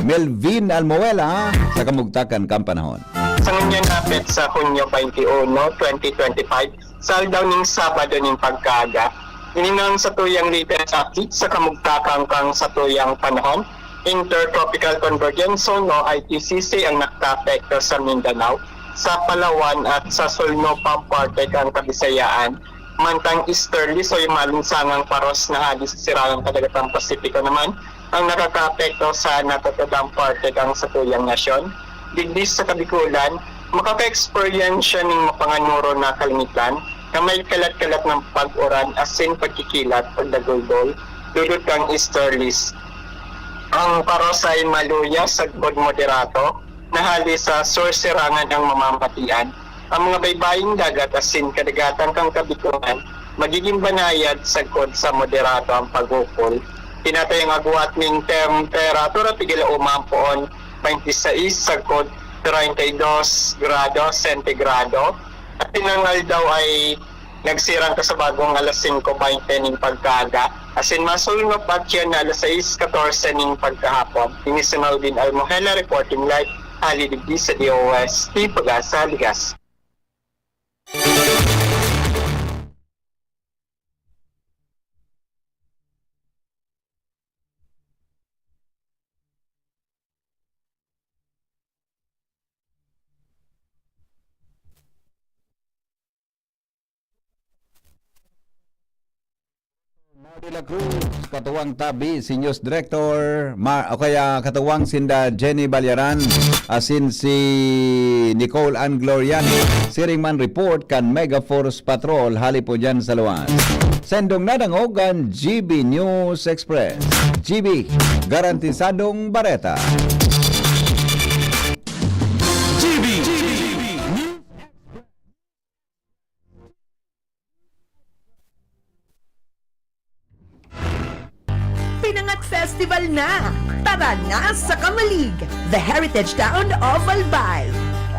Melvin Almoela sa kamugtakan kan panahon. Sa ngunyan na petsa, Hunyo twenty-one, twenty twenty-five, sa aldaw ning Sabado nin pagkaaga, ini na ang satuyang latest update sa kamugtakan kan satuyang panahon. Intertropical Convergence Zone o I T C C ang nakaapekto sa Mindanao, sa Palawan at sa sulnopang parte kan Kabisayaan, mantang easterlies o malinsangang paros na hali sa Sirangang Kadagatang Pasipiko naman ang nakakaapekto sa natutudang parte kan satuyang nasyon. Digdi sa Kabikulan, makaka-experience siya ning mapanganoro na kalangitan na may kalat-kalat na pag-uran asin pagkikilat, pagdagulgol, dulot kan easterlies. Ang paros ay maluya sagkod moderato, na hali sa sur-sirangan ang mamamatian. Ang mga baybaying dagat asin kadagatan kan Kabikulan magiging banayad sagkod sa moderato ang pag-ukol. Tinatayang agwat nin temperatura pigalauma poon twenty-six sagkod treinta y dos grado sentigrado. At tinangal daw ay nagsirang ka sa bagong alas singko baynte nin pagkaaga. Asin masulnop at yan na alas sais katorse ning pagkahapon. Ini si Melvin Almohela reporting live, hali digdi sa D O S T Pag-asa, Ligas. Mar de la Cruz, katuwang tabi, si News Director, Mar-, o kaya katuwang sinda Jenny Balyaran, asin si Nicole Ann Gloriani. Siring man report kan Mega Force Patrol hali po dyan sa luwas. Sendong nadangog an G B News Express. G B, garantisadong bareta. G B. Pinangat Festival na! Tara na sa Camalig, the heritage town of Albay!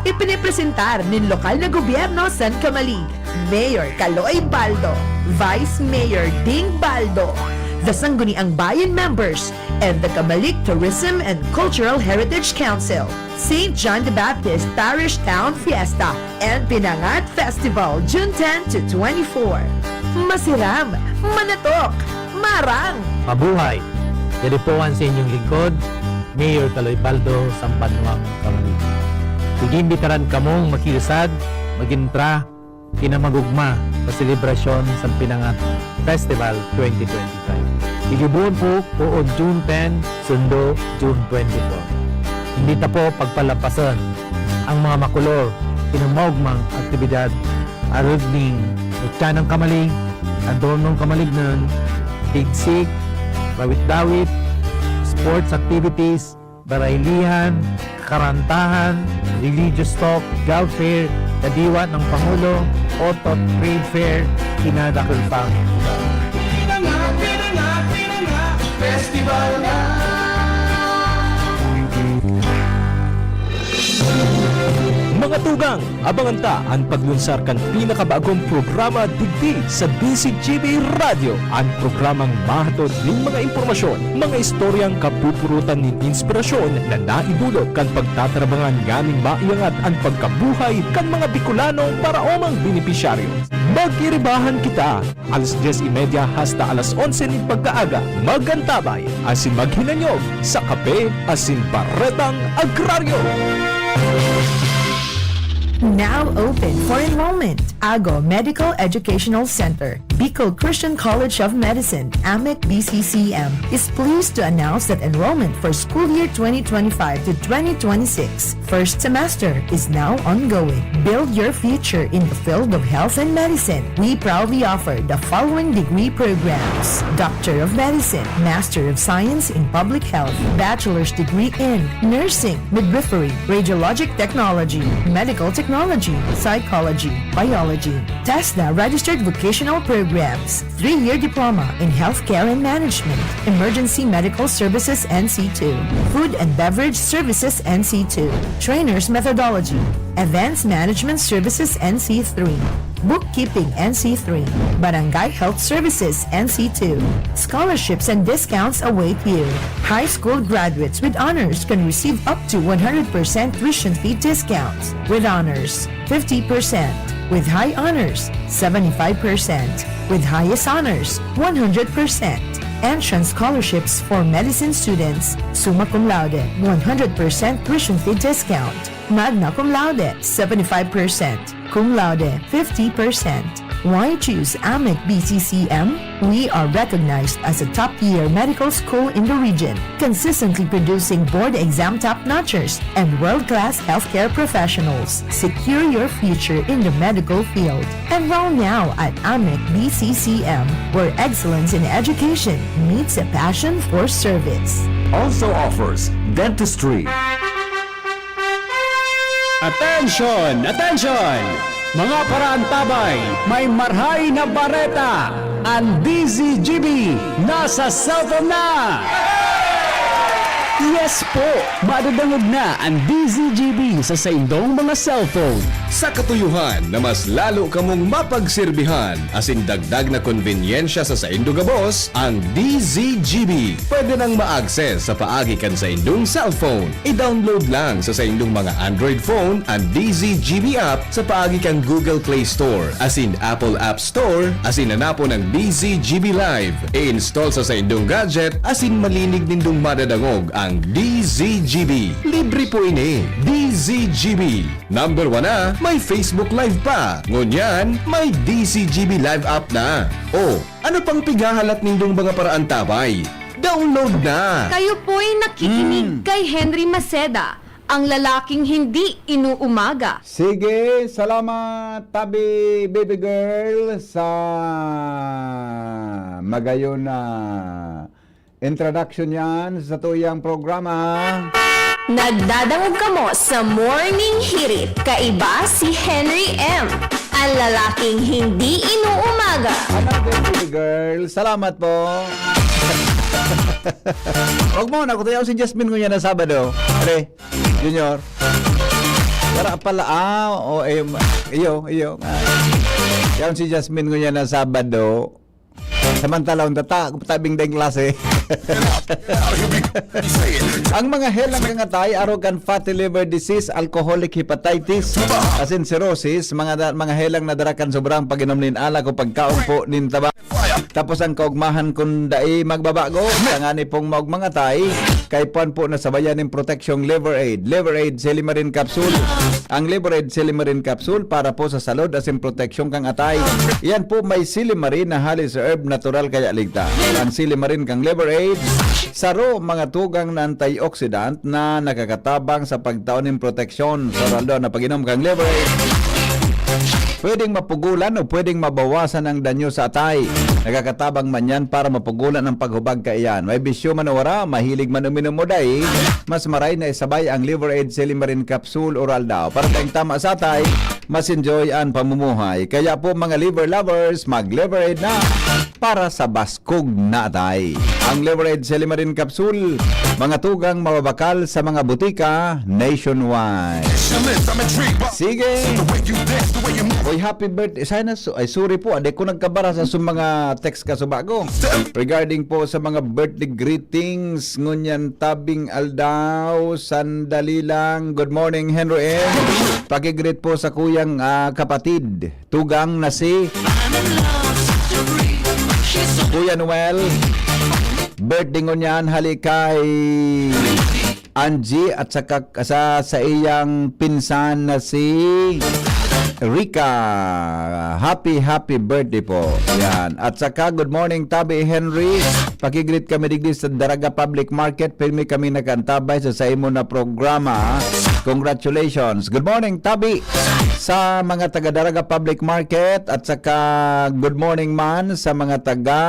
Ipinipresentar nin lokal na gobyerno san Camalig, Mayor Kaloy Baldo, Vice Mayor Ding Baldo, the Sangguniang Bayan members, and the Camalig Tourism and Cultural Heritage Council, Saint John the Baptist Parish Town Fiesta, and Pinangat Festival, June ten to twenty-four. Masiram, manatok, marang! Mabuhay! Yari po an sa inyong lingkod, Mayor Kaloy Baldo, Sambanwang Camalig. Igiimbitaran kamong makiusad, mag-intra, kinamagugma sa selebrasyon sa Pinangat Festival twenty twenty-five. Igibohon po poon June ten, sundo June twenty-four. Hindi ta po pagpalapason ang mga makulor, kinamaugmang aktibidad, arog ning Utya ng Kamalig, Adornong Kamalignon, Pigsik, Rawit-dawit, sports activities, baraylihan, karantahan, religious talk, job fair, kadiwa ng Pangulo, Otot Trade Fair, kinadakul pang iba. Pinangat, pinangat, pinangat, festival na! Mga tugang, abangan ta an paglunsar kan pinakabagong programa digdi sa D Z G B Radyo, an programang mahatod nin mga impormasyon, mga istoryang kapupurutan nin inspirasyon na naidulot kan pagtatarabangan nganing maiangat an pagkabuhay kan mga Bicolano paraomang benepisyaryo. Magiribahan kita, alas dyes y media hasta alas onse nin pagkaaga. Mag-antabay asin maghinanyog sa kape asin baretang agraryo. Now open for enrollment. Ago Medical Educational Center, Bicol Christian College of Medicine, AMEC B C C M, is pleased to announce that enrollment for school year twenty twenty-five to twenty twenty-six first semester is now ongoing. Build your future in the field of health and medicine. We proudly offer the following degree programs: Doctor of Medicine, Master of Science in Public Health, Bachelor's degree in Nursing, Midwifery, Radiologic Technology, Medical Technology, Psychology, Biology, TESDA registered vocational programs, three-year diploma in healthcare and management, emergency medical services N C two, food and beverage services N C two, trainers methodology, events management services N C three, bookkeeping N C three, barangay health services N C two. Scholarships and discounts await you. High school graduates with honors can receive up to one hundred percent tuition fee discounts with honors, fifty percent, with high honors, seventy-five percent, with highest honors, one hundred percent. Entrance scholarships for medicine students, summa cum laude, one hundred percent tuition fee discount, magna cum laude, seventy-five percent, cum laude, fifty percent. Why choose AMEC B C C M? We are recognized as a top-tier medical school in the region, consistently producing board exam top-notchers and world-class healthcare professionals. Secure your future in the medical field. Enroll now at AMEC B C C M, where excellence in education meets a passion for service. Also offers dentistry. Attention! Attention! Mga paraantabay, may marhay na bareta! Ang D Z G B nasa cellphone na! Yes po! Madadangog na an D Z G B sa saindong mga cellphone. Sa katuyohan na mas lalo kamong mapagserbihan asin dagdag na konbenyensya sa saindo gabos, ang D Z G B pwede nang ma-access sa paagi kan saindong cellphone. I-download lang sa saindong mga Android phone an D Z G B app sa paagi kan Google Play Store asin Apple App Store asin hanapon ang D Z G B Live. I-install sa saindong gadget asin malinig nindong madadangog ang D Z G B. Libre po ini. D Z G B. Number one na, may Facebook Live pa. Ngunyan, may D Z G B Live app na. O, ano pang pighahalat nindong mga paraan, tabay? Download na! Kayo po'y nakikinig Hmm. kay Henry Maceda, ang lalaking hindi inuumaga. Sige, salamat, Tabi Baby Girl, sa magayon na introduction yan sa tuyang programa. Nagdadangog kamo sa Morning Hirit, kaiba si Henry M, ang lalaking hindi inuumaga. Ano din, Baby Girl? Salamat po. Huwag mo, nakutayaw si Jasmine ngunyan na Sabado. Pre, Junior. Tara pala, ah, o, eh, iyo, iyo. Ah. Yan si Jasmine ngunyan na Sabado. Samantala, ang tata, tabing deng klase. Ang mga helang kangatay, arog kan fatty liver disease, alcoholic hepatitis, asin cirrhosis, mga da-, mga helang nadara kan sobrang pag-inom nin alak o pagkaon po nin taba. Tapos ang kaugmahan kun dai magbabago, tangani pong maugmang atay, kay puan po nasabayan nin proteksyong Liver Aid. Liver Aid, Silimarin Capsule. Ang Liver Aid, Silimarin Capsule para po sa salud asin proteksyon kang atay. Iyan po may silimarin na halis herb natural kaya ligtas. Ang silimarin kang Liver Aid, saro mga tugang na antioxidant na nakakatabang sa pagtao nin proteksyon sa aldaw na pag-inom kang Liver Aid. Pwedeng mapugulan o pwedeng mabawasan ang danyo sa atay. Nakakatabang man yan para mapugulan ang paghubag kaiyan. May bisyo man o wara, mahilig man uminom o dai, mas maray na isabay ang Liver Aid Silimarin Capsule Oral Daw. Para tayong tama sa atay, mas enjoy ang pamumuhay. Kaya po mga liver lovers, mag Liver Aid na para sa baskog na atay. Ang Liver Aid Silimarin Capsule, mga tugang mababakal sa mga butika nationwide. Sige. Uy, happy birthday. Sana su-, ay, sorry po, ah, di ko nagkabara sa sum-, mga text ka subago. Regarding po sa mga birthday greetings, ngunyan tabing aldaw, sandali lang. Good morning, Henry M. Paki-greet po sa kuyang, ah, kapatid, tugang na si Kuya Noel. Birthday ngunyan, hali kay Angie at saka sa, sa iyang pinsan na si Rica. Happy, happy birthday po. Yan. At saka, good morning, Tabi Henry. Paki-greet kami digdi sa Daraga Public Market. Pirmi kami nakaantabay sa, sa imo na programa. Congratulations. Good morning, Tabi, sa mga taga Daraga Public Market. At saka, good morning man sa mga taga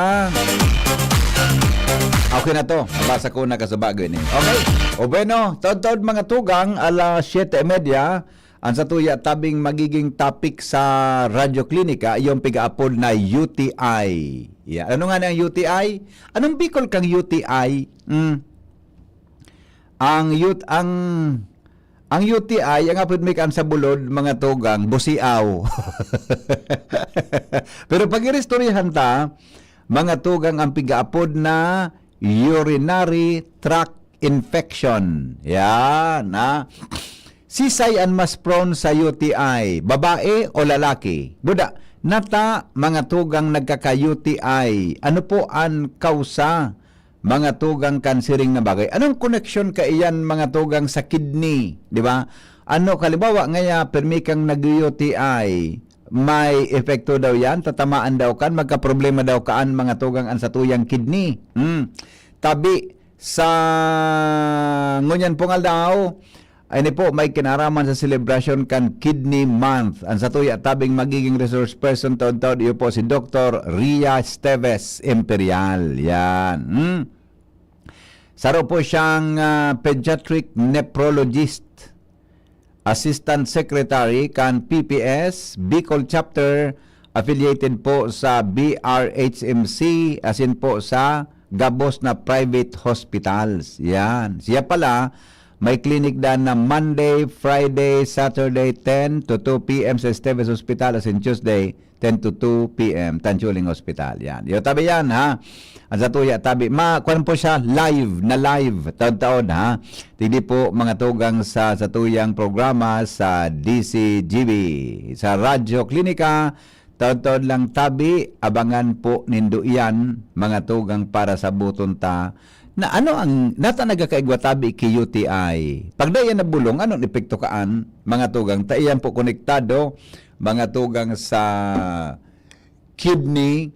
Okay na to. Basa ko na kasubago ini. Okay. O bueno, taod-taod mga tugang, alas siyete y media, ang satuya tabing magiging topic sa Radyo Klinika, yung pigaapod na U T I. Yeah. Ano nga na ang U T I? Anong Bicol kang U T I? Mm. Ang youth, ang, ang U T I, ang apod mi kan sa bulod, mga tugang, busiaw. Pero pag iristoryahan ta, mga tugang, ang pigaapod na urinary tract infection. Yan, ha? Sisay an mas prone sa U T I, babae o lalaki? Buda, nata, mga tugang, nagkaka-U T I. Ano po an kausa, mga tugang, kan siring na bagay? Anong koneksyon kaiyan, mga tugang, sa kidney, di ba? Ano, kalimbawa, ngaya, permi kang nag-U T I, may epekto daw yan? Tatamaan daw kan, magkaproblema daw kaan, mga tugang, an satuyang kidney? Hmm. Tabi sa ngunyan pong aldaw, ini po may kinaraman sa selebrasyon kan Kidney Month. Ang satuya tabing magiging resource person taon-taon, iyo po si Doktor Ria Esteves Imperial. Yan. Hmm? Saro po siyang, ah, pediatric nephrologist, assistant secretary kan P P S, Bicol Chapter, affiliated po sa B R H M C, asin po sa gabos na private hospitals. Yan. Siya pala, may clinic dan na Monday, Friday, Saturday, ten to two p m sa Esteves Hospital, asin Tuesday, ten to two p m, Tanchuling Hospital. Yan. Yo, tabi yan, ha? Ang sa tuya, tabi. Ma, kwan po siya, live, na live, taon-taon, ha? Tigdi po, mga tugang sa, sa tuyang programa sa D C G B, sa Radyo Klinika, taon-taon lang tabi, abangan po nindo iyan, mga tugang, para sa buton ta. Na ano ang, nata nagkakaigwa tabi ki U T I? Pag dai yan nabulong, anong epekto kaan, mga tugang? Ta iyan po konektado, mga tugang, sa Kidney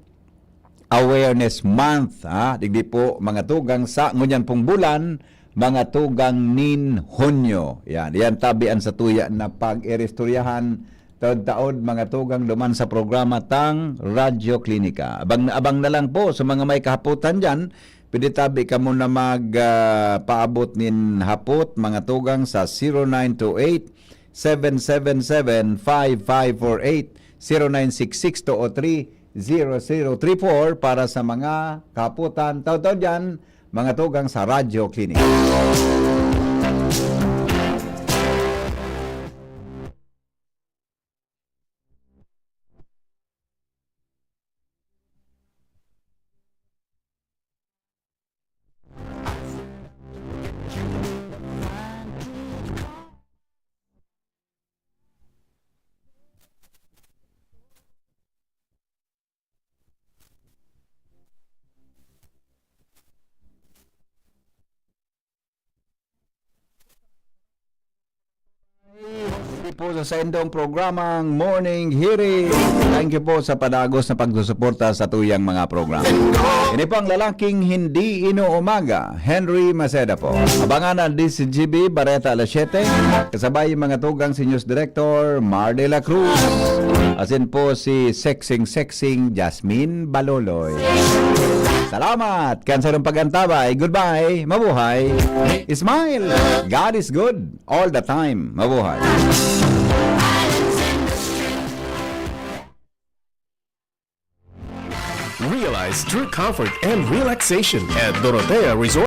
Awareness Month, ha? Digdi po, mga tugang, sa ngunyan pong bulan, mga tugang, nin Hunyo. Yan, yan tabi an satuya na pag-iristoryahan taod-taod, mga tugang, duman sa programa tang Radyo Klinika. Abang na abang na lang po sa mga may kahapotan diyan. Pwede tabi kamo na mag, ah, paabot nin hapot, mga tugang, sa zero nine two eight, seven seven seven, five five four eight, zero nine six six two oh three, zero zero three four para sa mga kahapotan. Taod-taod diyan, mga tugang, sa Radyo Klinika. Ito po sa saindong programang Morning Hearing. Thank you po sa padagos na pagsusuporta sa tuyang mga programa. Ini po ang lalaking hindi inuumaga, Henry Maceda po. Abangan ang D C G B, Bareta alas siyete, kasabay yung mga tugang si News Director Mar de la Cruz. Asin po si Sexing Sexing Jasmine Baloloy. Salamat kan sarong pag-antabay. Goodbye. Mabuhay. Smile. God is good all the time. Mabuhay. Realize true comfort and relaxation at Dorotea Resort.